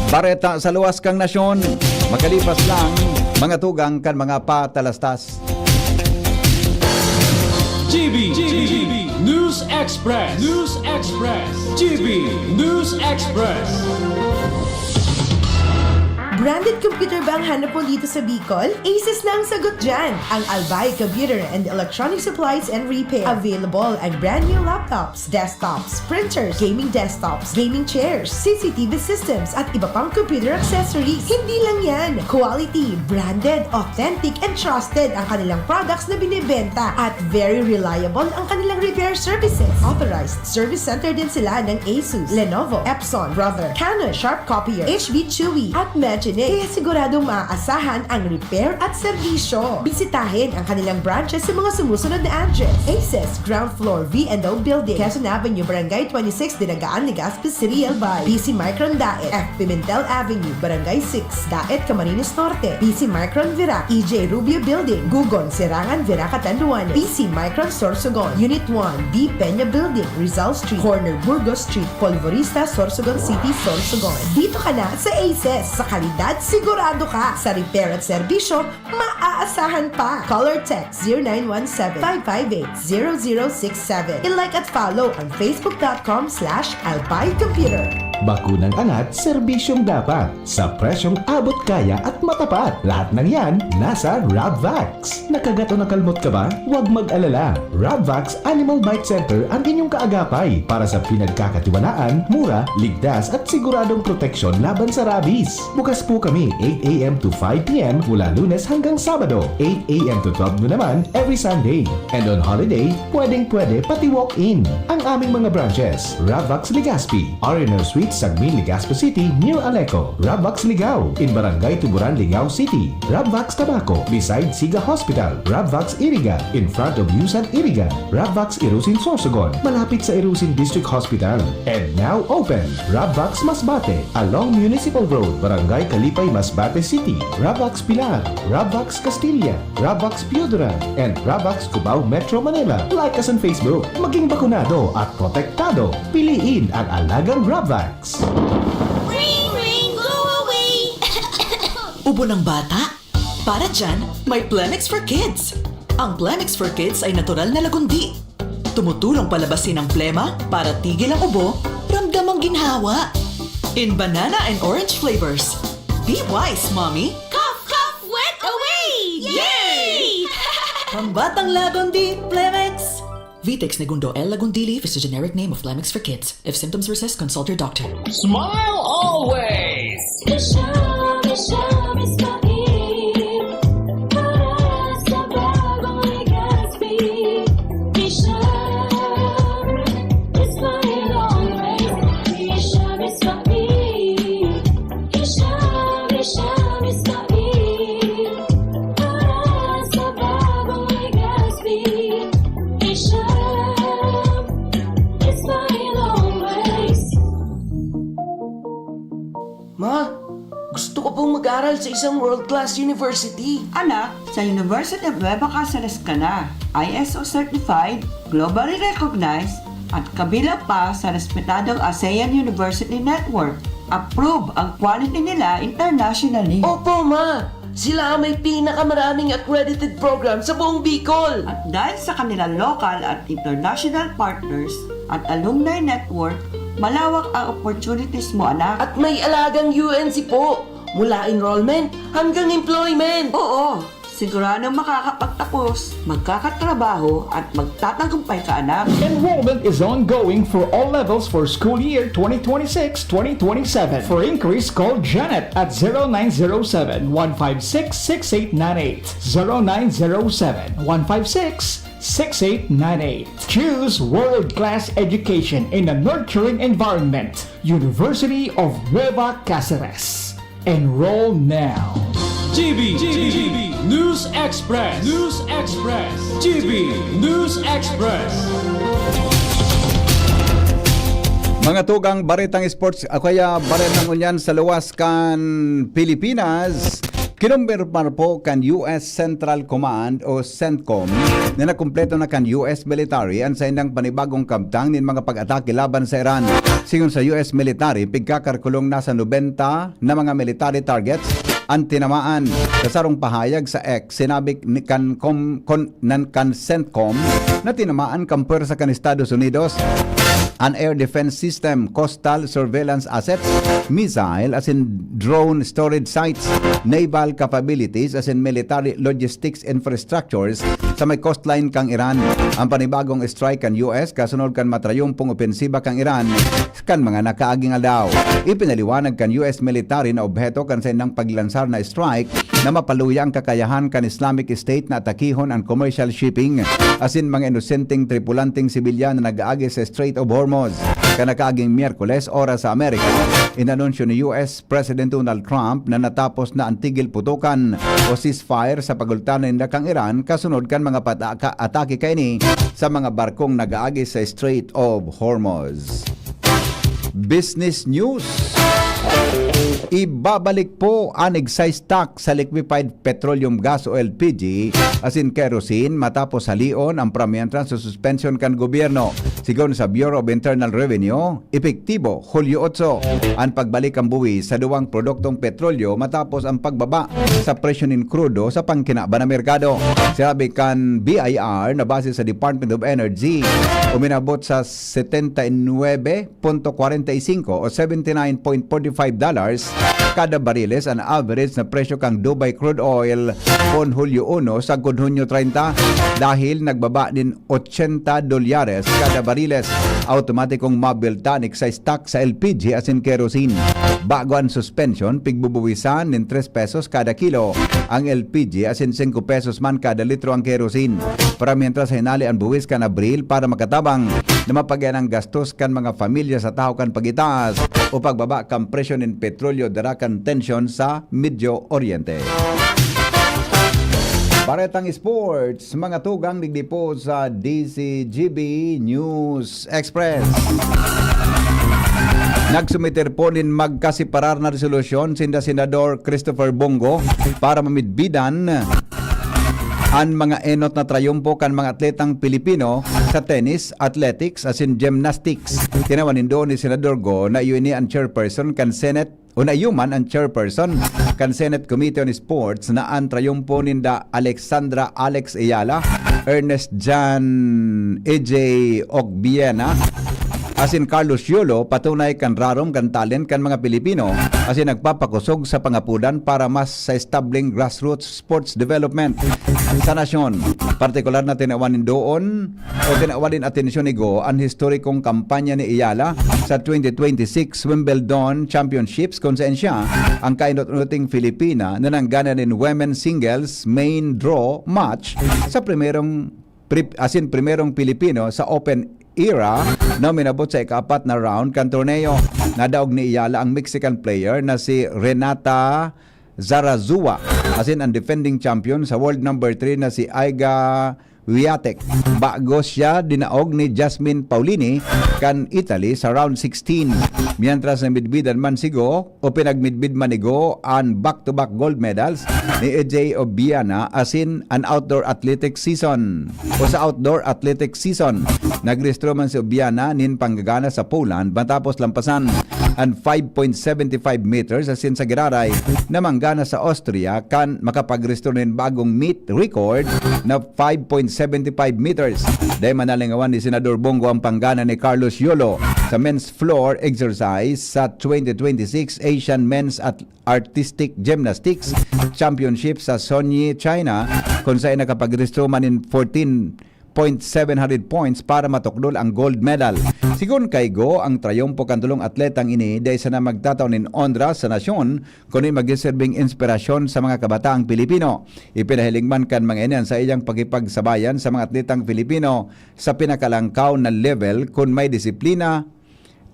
Bareta sa luwas kan nasyon, makalipas lang mga tugang kan mga patalastas. G B, G B, News Express, News Express, G B, News Express. Branded computer ba ang hanap mo dito sa Bicol? Asus na ang sagot dyan! Ang Albay Computer and Electronic Supplies and Repair. Available ang brand new laptops, desktops, printers, gaming desktops, gaming chairs, C C T V systems, at iba pang computer accessories. Hindi lang yan! Quality, branded, authentic, and trusted ang kanilang products na binibenta at very reliable ang kanilang repair services. Authorized service center din sila ng Asus, Lenovo, Epson, Brother, Canon, Sharp Copier, H B Chewy, at Magine. Kaya siguradong maaasahan ang repair at serbisyo. Bisitahin ang kanilang branches sa mga sumusunod na address: Aces, ground floor, V and O Building, Quezon Avenue, Barangay twenty-six, Dinagaan, Legazpi City, Albay. B C Micron Daet, F Pimentel Avenue, Barangay six, Daet, Camarines Norte. B C Micron Virac, E J Rubio Building, Gugon, Serangan, Virac, Catanduanes. B C Micron Sorsogon, Unit one, B Peña Building, Rizal Street, corner Burgos Street, Polvorista, Sorsogon City, Sorsogon. Dito ka na sa Aces. Sa kalidad, sigurado ka. Sa repair at serbisyo, maaasahan pa. Call or text zero nine one seven, five five eight, zero zero six seven. I-like at follow ang facebook dot com slash albay computer. Bakunang angat, serbisyong dapat, sa presyong abot kaya at matapat. Lahat ng yan, nasa Rabvax. Nakagat o nakalmot ka ba? Huwag mag-alala. Rabvax Animal Bite Center ang inyong kaagapay para sa pinagkakatiwalaan, mura, ligtas at siguradong proteksyon laban sa rabies. Bukas po kami eight a.m. to five p.m. mula Lunes hanggang Sabado, eight a.m. to twelve noon naman every Sunday. And on holiday, pwedeng-pwede pati walk-in. Ang aming mga branches, Ravax Legazpi, R and R Suites, Sagmin, Legazpi City, near Aleco, Ravax Ligao, in Barangay Tuburan, Ligao City, Ravax Tabaco, beside Siga Hospital, Ravax Iriga, in front of Yusan Iriga, Ravax Irusin, Sorsogon, malapit sa Irusin District Hospital. And now open, Ravax Masbate, along Municipal Road, Barangay Kalipay, Masbate City, Ravax Pilar, Ravax Castilla, Ravax Piodran, and Ravax Cubao, Metro Manila. Like us on Facebook. Maging bakunado at protektado. Piliin ang alagang Ravax. Ring, ring, go away! Ubo ng bata? Para dyan, may Plemex for Kids. Ang Plemex for Kids ay natural na lagundi. Tumutulong palabasin ang plema para tigil ang ubo, ramdam ang ginhawa. In banana and orange flavors. Be wise, mommy! Cough, cough, wet away! Yay! Pambatang lagundi, Plemex! Vitex Negundo L. Lagundili is the generic name of Plemex for Kids. If symptoms persist, consult your doctor. Smile always! Isha, Isha, Miss Pain. Para sa bagong Legazpi. Isha, Miss Pain always. Isha, Miss Pain. Isha, Isha, Miss Pain. Para sa bagong Legazpi. Isha, Miss Pain always. Ma, gusto ko pong mag-aral sa isang world-class university. Anak, sa University of Nueva Caceres ka na. I S O certified, globally recognized, at kabilang pa sa respetadong ASEAN University Network. Approve ang quality nila internationally. Opo, ma! Sila ang may pinakamaraming accredited program sa buong Bicol! At dahil sa kanilang local at international partners at alumni network, malawak ang opportunities mo, anak. At may alagang U N C po! Mula enrollment hanggang employment! Oo, Siguradong makakapagtapos, magkakatrabaho, at magtatagumpay ka, anak. Enrollment is ongoing for all levels for school year twenty twenty-six, twenty twenty-seven. For inquiries, call Janet at zero nine zero seven, one five six, six eight nine eight. Zero nine zero seven, one five six, six eight nine eight. Choose world-class education in a nurturing environment. University of Nueva Caceres. Enroll now. G B, G B, News Express, News Express, G B, News Express. Mga tugang baretang sports, o kaya baretang unyan sa luwas kan Pilipinas, kinumpirmar po kan U S Central Command o CENTCOM na nakumpleto na kan U S military an saindang panibagong kabtang nin mga pag-atake laban sa Iran. Sigon sa U S military, pigkakarkulong nasa nobenta na mga military targets an tinamaan. Sa sarong pahayag sa X, sinabi ni kan, com, con, nan kan CENTCOM na tinamaan kan pwersa kan Estados Unidos an air defense system, coastal surveillance assets, missile asin drone storage sites, naval capabilities asin military logistics infrastructures sa may coastline kan Iran. Ang panibagong strike kan U S kasunod kan matrayumpong opensiba kan Iran kan mga nakaaging aldaw. Ipinaliwanag kan U S military na obheto kan saindang paglansar na strike na mapaluya ang kakayahan kan Islamic State na atakihon an commercial shipping asin mga inosenteng tripulanteng sibilyan na nag-aagi sa Strait of Hormuz. Kan nakaaging Miyerkules, oras sa Amerika, inanunsyo ni U S President Donald Trump na natapos na an tigil putukan o ceasefire sa pagultanan ninda kan Iran kasunod kan mga pataka-, atake kaini sa mga barkong nag-aagi sa Strait of Hormuz. Business News. Ibabalik po an excise tax sa liquefied petroleum gas o L P G asin kerosene matapos halion ang pramyentras sa suspension kan gobyerno. Sigon sa Bureau of Internal Revenue, epektibo Hulyo otso an pagbalik kan buwis sa duwang produktong petrolyo matapos ang pagbaba sa presyo nin krudo sa pangkinaban na merkado. Sinabi kan B I R na base sa Department of Energy, uminabot sa setenta y nuebe punto kwarenta y singko o seventy nine point forty five dollars kada bariles an average na presyo kan Dubai crude oil kon Hulyo uno sagkod Hunyo treinta, dahil nagbaba nin ochenta dolyares kada bariles. Automatikong mabelta an excise tax sa L P G asin kerosene. Bago an suspension, pigbubuwisan nin tres pesos kada kilo ang L P G asin singko pesos man kada litro ang kerosene. Para mientras hinali an buwis kan Abril para makatabang na mapagyan ang gastos kan mga pamilya sa tahaw kan pagitaas o pagbaba kan presyo nin petrolyo dara kan tensyon sa Medio Oriente. Baretang sports, mga tugang digdi po sa D C G B News Express. Nagsumiter po nin magkasiparar na resolusyon sinda Senador Christopher Bong Go para mamidbidan an mga enot na trayumpo kan mga atletang Pilipino sa tennis, athletics asin gymnastics. Tinawan nindo ni Senador Go na iyo ini an chairperson kan Senate o na iyo man an chairperson kan Senate Committee on Sports na an trayumpo ninda Alexandra Alex Ayala, Ernest John A J Ogbiena, asin Carlos Yolo patunay kan rarom kan talent kan mga Pilipino asin nagpapakosog sa pangapudan para mas sa establing grassroots sports development sa nasyon. Partikular na tinawan nin doon o tinawan nin atensyon ni Go an historikong kampanya ni Ayala sa twenty twenty-six Wimbledon Championships, kung saan siya ang kainot-unoting Filipina na nanggana nin women's singles main draw match sa primerong pri-, asin primerong Pilipino sa open era na uminabot sa ikaapat na round kan torneo. Nadaog ni Ayala ang Mexican player na si Renata Zarazua asin ang defending champion sa world number three na si Iga Swiatek. Bago siya dinaog ni Jasmine Paolini kan Italy sa round sixteen. Mientras na midbidan man si Go o pinagmidbid man ni Go an back-to-back gold medals ni A J Obiana asin an outdoor athletics season o sa outdoor athletics season. Nagrehistro man si Obiana nin panggagana sa Poland matapos lampasan an five point seventy five meters asin sa giraray na manggana sa Austria kan makapagrehistro nin bagong meet record na five point seventy five meters. Dai man nalingawan ni Senador Bong Go ang panggana ni Carlos Yolo sa men's floor exercise sa twenty twenty-six Asian Men's At-, Artistic Gymnastics Championship sa Sonyi, China, kun saen nakapagrehistro man nin fourteen point seven hundred points para matukdol ang gold medal. Sigon kay Go, ang trayumpo kan tulong atletang ini dai sana magtatao nin onra sa nasyon, kundi magsiserbing inspirasyon sa mga kabataang Pilipino. Ipinahiling man kan mga ini an saiyang pakipagsabayan sa mga atletang Filipino sa pinakalangkaw na level kun may disiplina,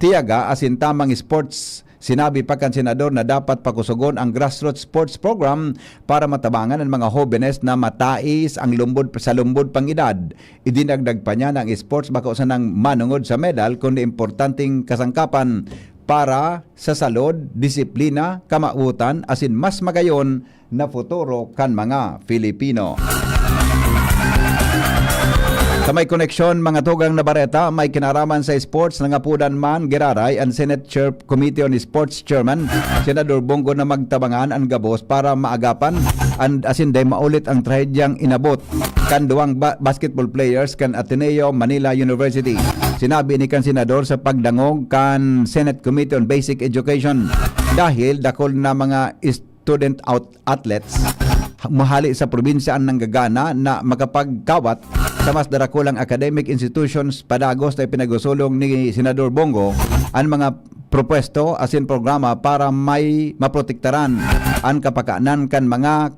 tiyaga asin tamang sports. Sinabi pa kan senador na dapat pakusogon ang grassroots sports program para matabangan an mga hobenes na matais ang lumbod sa lumbod pang edad. Idinagdag pa niya na ang sports bako sanang manongod sa medal kundi importanteng kasangkapan para sa salud, disiplina, kamawotan asin mas magayon na futuro kan mga Filipino. Sa may koneksyon, mga tugang na bareta, may kinaraman sa sports, nangapodan man giraray an Senate Chair Committee on Sports Chairman, Senador Bong Go, na magtabangan an gabos para maagapan an asin dai maulit ang trahedyang inabot kan duwang ba-, basketball players kan Ateneo Manila University. Sinabi ni kan senador sa pagdangog kan Senate Committee on Basic Education, dahil dakul na mga student out-, athletes mahali sa probinsya ang nanggagana na makapagkawat sa mas darakulang academic institutions padagos na ipinaghusulong ni Senador Bong Go an mga propwesto asin programa para may maprotektaran an kapakanan kan mga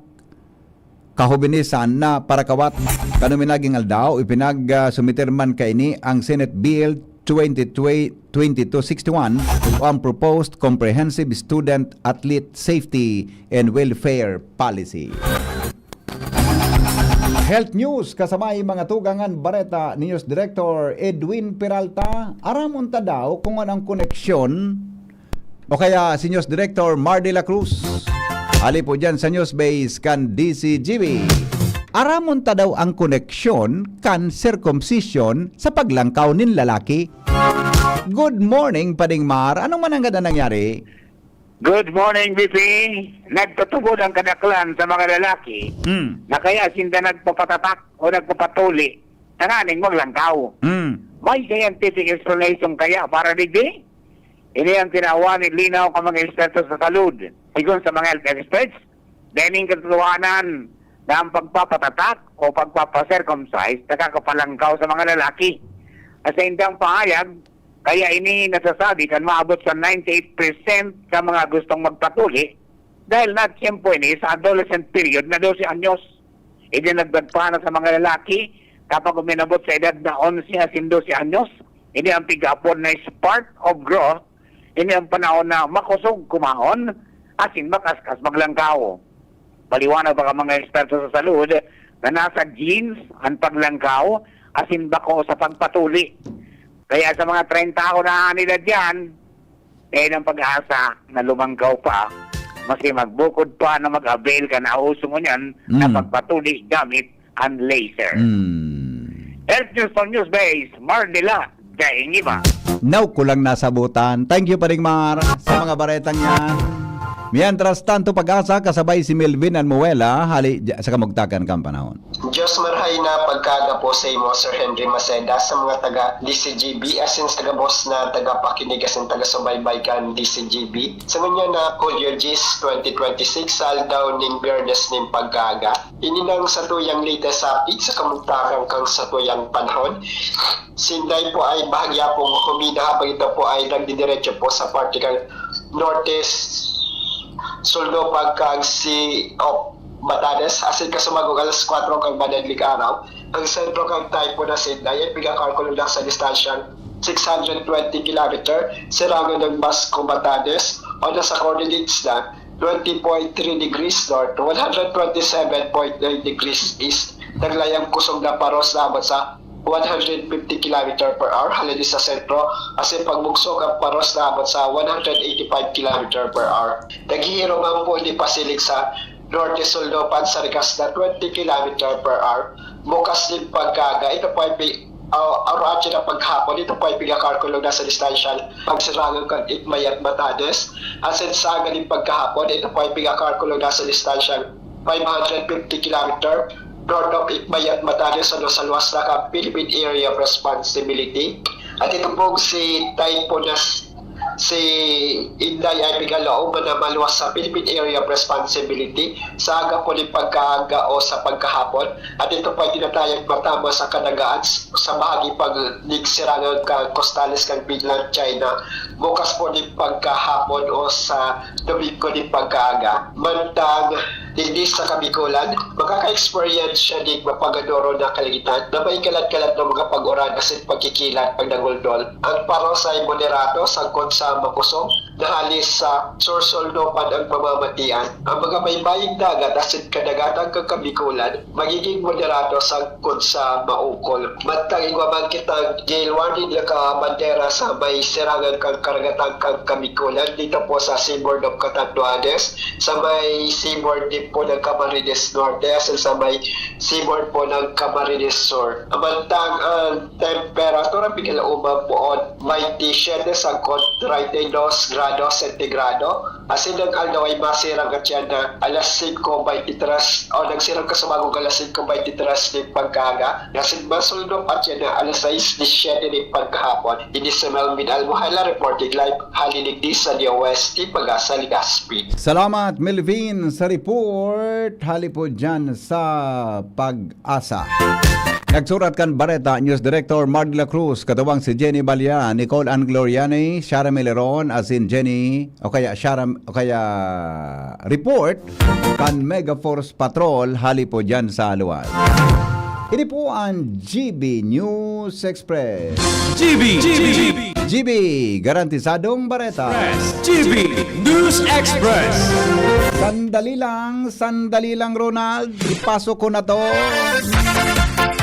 kahobinisan na parakawat. Kan minaging aldaw, ipinag, ah, sumiter man kaini ang Senate Bill twenty twenty-two sixty-one o ang Proposed Comprehensive Student Athlete Safety and Welfare Policy. Health News, kasamay mga tugangan bareta, News Director Edwin Peralta. Aramon ta daw kung ano ang koneksyon o kaya si News Director Mar de la Cruz. Hali po dyan sa News Base kan D C G B. Aramon ta daw ang koneksyon kan circumcision sa paglangkaw nin lalaki. Good morning, Pading Mar. Anong mananggad ang nangyari? Good morning, B P. Nagtutubod ang kadaklan sa mga lalaki Hmm. na kaya sinda nagpapatatak o nagpapatuli tanganing maglangkaw. Hmm. May scientific explanation kaya para digdi? Ini ang kinahanglan nin linaw kan mga eksperto sa salud. Sigon sa mga health experts, dai nin katotohanan na ang pagpapatatak o pagpapa-circumcise nakakapalangkaw sa mga lalaki. Sa saindang pahayag, kaya ini nasasabi kan maabot sa ninety-eight percent sa mga gustong magpatuli dahil natiyempo ini sa adolescent period na dose anyos. Idinagdag pa na sa mga lalaki, kapag uminabot sa edad na onse asin dose anyos, ini ang pig-aapod na spark of growth, ini ang panahon na makosog kumaon asin makaskas maglangkaw. Paliwanag pa kan mga eksperto sa salud na nasa genes ang paglangkaw asin bako sa pagpatuli. Kaya sa mga treinta ako na edad yan, may pag-asa na lumangkaw pa, maski magbukod pa na mag-avail kan nauso ngunyan na Mm. pagpatuli gamit an laser. Mm. Health News on News Base, Mar de la, daing iba. Now ko lang nasabutan. Thank you, Paring Mar, sa mga baretang yan. Mientras tanto, Pag-asa, kasabay si Melvin Almuela, hali dya-, sa kamugtakan kan panahon. Diyos marhay na pagkaaga po sa imo, Sir Henry Maceda, sa mga taga D C G B, asin sa gabos na tagapakinig asin taga-subaybay kan D C G B. Sa ngunyan na Cool Year G's twenty twenty-six, sa aldaw nin Biyernes nin pagkaaga. Ini nang satuyang latest update sa kamugtakan kan satuyang panahon. Sinday po ay bahagya pong humina habang ito po ay nagdidiretso po sa parte kan Northeast Soldopan kag Sea of Batanes, asin kasumagog alas kwatro kan madadling araw, ang sentro kan Typhoon na Sinday ay pigakalkulo na sa distansyang six hundred twenty kilometer, sirangan ng Basco, Batanes, o nasa coordinates na twenty point three degrees north, one hundred twenty-seven point nine degrees east. Naglayang kusog na paros na abot sa one hundred fifty kilometer per hour halin sa sentro, asin pagbugsok ang paros na abot sa one hundred eighty-five kilometer per hour. Naghihirong ang puli pasilig sa Norte Soldopan sa rikas na twenty kilometer per hour. Bukas nin pagkaaga, ito po ay pi-, ah, aroatyo na paghapon, ito po ay pigakalkulo na sa distansya pagsirangan kan Igmayat Batanes. Asin sa aga nin pagkahapon, ito po ay pigakalkulo na sa distansya five hundred fifty kilometer north of Igmayat Batanes, ano, sa luwas na kan Philippine Area of Responsibility. At ito pong si Typhoon na s-, si Inday ay pigalaom na maluwas sa Philippine Area of Responsibility sa aga po nin pagkaaga o sa pagkahapon. At ito po ay tinatayang matama sa kadagaan s-, sa bahagi pag nigsirangan kan kostales kan Finland, China, bukas po nin pagkahapon o sa Domingo nin pagkaaga. Mantang digdi sa Kabikolan, makaka-experience siya nin mapagadoro na kalangitan na may kalat-kalat na mga pag-uran asin pagkikilat, pagdaguldol. Ang paros ay moderato sagkod sa makusog na hali sa sursulnopan ang pamamatian. Ang mga baybaying dagat asin kadagatan kan Kabikolan magiging moderato sagkod sa maukol. Mantang igwa man kitang gale warning nakabandera sa may sirangan kan karagatan kan Kabikolan, dito po sa seaboard of Catanduanes, sa may seaboard din po ng Camarines Norte, asin sa may seaboard po ng Camarines Sur. Mantang ang temperatura, pigalaoman po, twenty-seven sagkod treinta y dos grados sentigrado. Asin ang aldaw ay masirang katiyan na alas singko beintitres, o nagsirang kasabagong alas singko beintitres nin pagkaaga. Asin masuldok katiyan na alas sais disyete nin pagkahapon. Ini si Melvin Almohala reporting live hali digdi sa D O S T Pag-asa, Legazpi. Salamat, Melvin, sa report. Hali po dyan sa Pag-asa. Nagsurat kan Bareta, News Director Mark de la Cruz, katubang si Jenny Balia, Nicole Ann Gloriani, Shara Meleron, asin Jenny, o kaya Shara, o kaya report, kan Mega Force Patrol, hali po dyan sa Aluan. Ini po ang G B News Express. G B, G B, G B, garantisadong bareta. Express, G B News Express. Sandali lang, sandali lang, Ronald. Ipasok ko na to.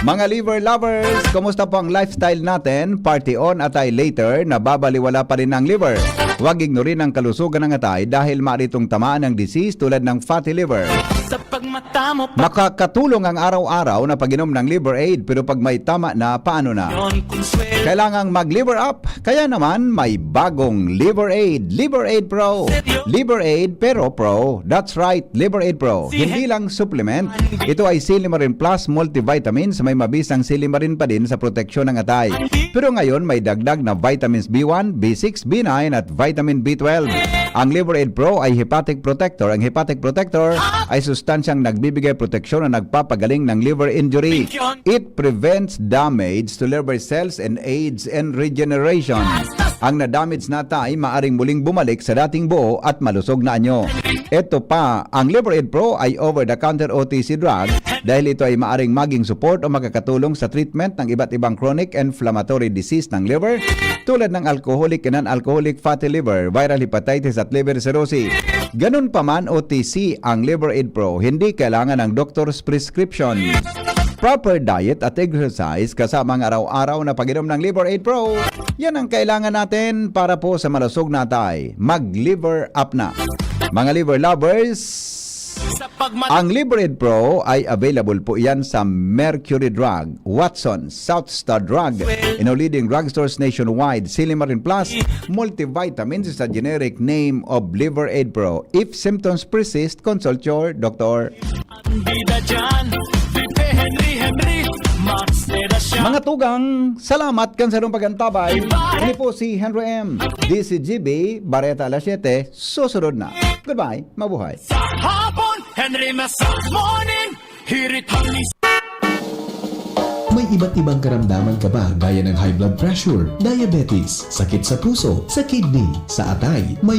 Mga liver lovers, kumusta po ang lifestyle natin? Party on, atay later, nababaliwala pa rin ang liver. Huwag ignorin ang kalusugan ng atay dahil maaari itong tamaan ng disease tulad ng fatty liver. Sa pagmata mo pa. Makakatulong ang araw-araw na pag-inom ng Liver Aid, pero pag may tama na, paano na? Yon kung swerte. Kailangang mag-liver up. Kaya naman, may bagong Liver Aid. Liver Aid Pro. Seryo? Liver Aid, pero Pro. That's right, Liver Aid Pro. Si Hindi lang supplement. Ito ay Silimarin Plus multivitamins. May mabisang silimarin pa din sa proteksyon ng atay. Pero ngayon, may dagdag na vitamins B one, B six, B nine at vitamin B twelve. Ang Liver Aid Pro ay hepatic protector. Ang hepatic protector ay sustansyang nagbibigay proteksyon na nagpapagaling ng liver injury. It prevents damage to liver cells and aids in regeneration. Ang na-damage na atay maaring muling bumalik sa dating buo at malusog na anyo. Ito pa, ang Liver Aid Pro ay over-the-counter O T C drug dahil ito ay maaring maging support o makakatulong sa treatment ng iba't ibang chronic inflammatory disease ng liver, tulad ng alcoholic and non-alcoholic fatty liver, viral hepatitis at liver cirrhosis. Ganun pa man, O T C ang Liver Aid Pro, hindi kailangan ng doctor's prescription. Proper diet at exercise kasama ang araw-araw na pag-inom ng Liver Aid Pro, yan ang kailangan natin para po sa malusog na atay. Mag-liver up na. Mga liver lovers, Sa pagmat- ang Liver Aid Pro ay available po yan sa Mercury Drug, Watsons, South Star Drug, and all leading drugstores nationwide. Silimarin Plus, multivitamins is a generic name of Liver Aid Pro. If symptoms persist, consult your doctor. Ang bida dyan, Felipe Henry Henry, Max Pedacian. Mga tugang, salamat kan sarong pag-antabay. Ini po si Henry M. D C G B, Bareta alas siyete, susunod na. Goodbye, mabuhay. Sa hapon, Henry Mesa. Morning, hirit hangis. May iba't ibang karamdaman ka ba, gaya ng high blood pressure, diabetes, sakit sa puso, sa kidney, sa atay, may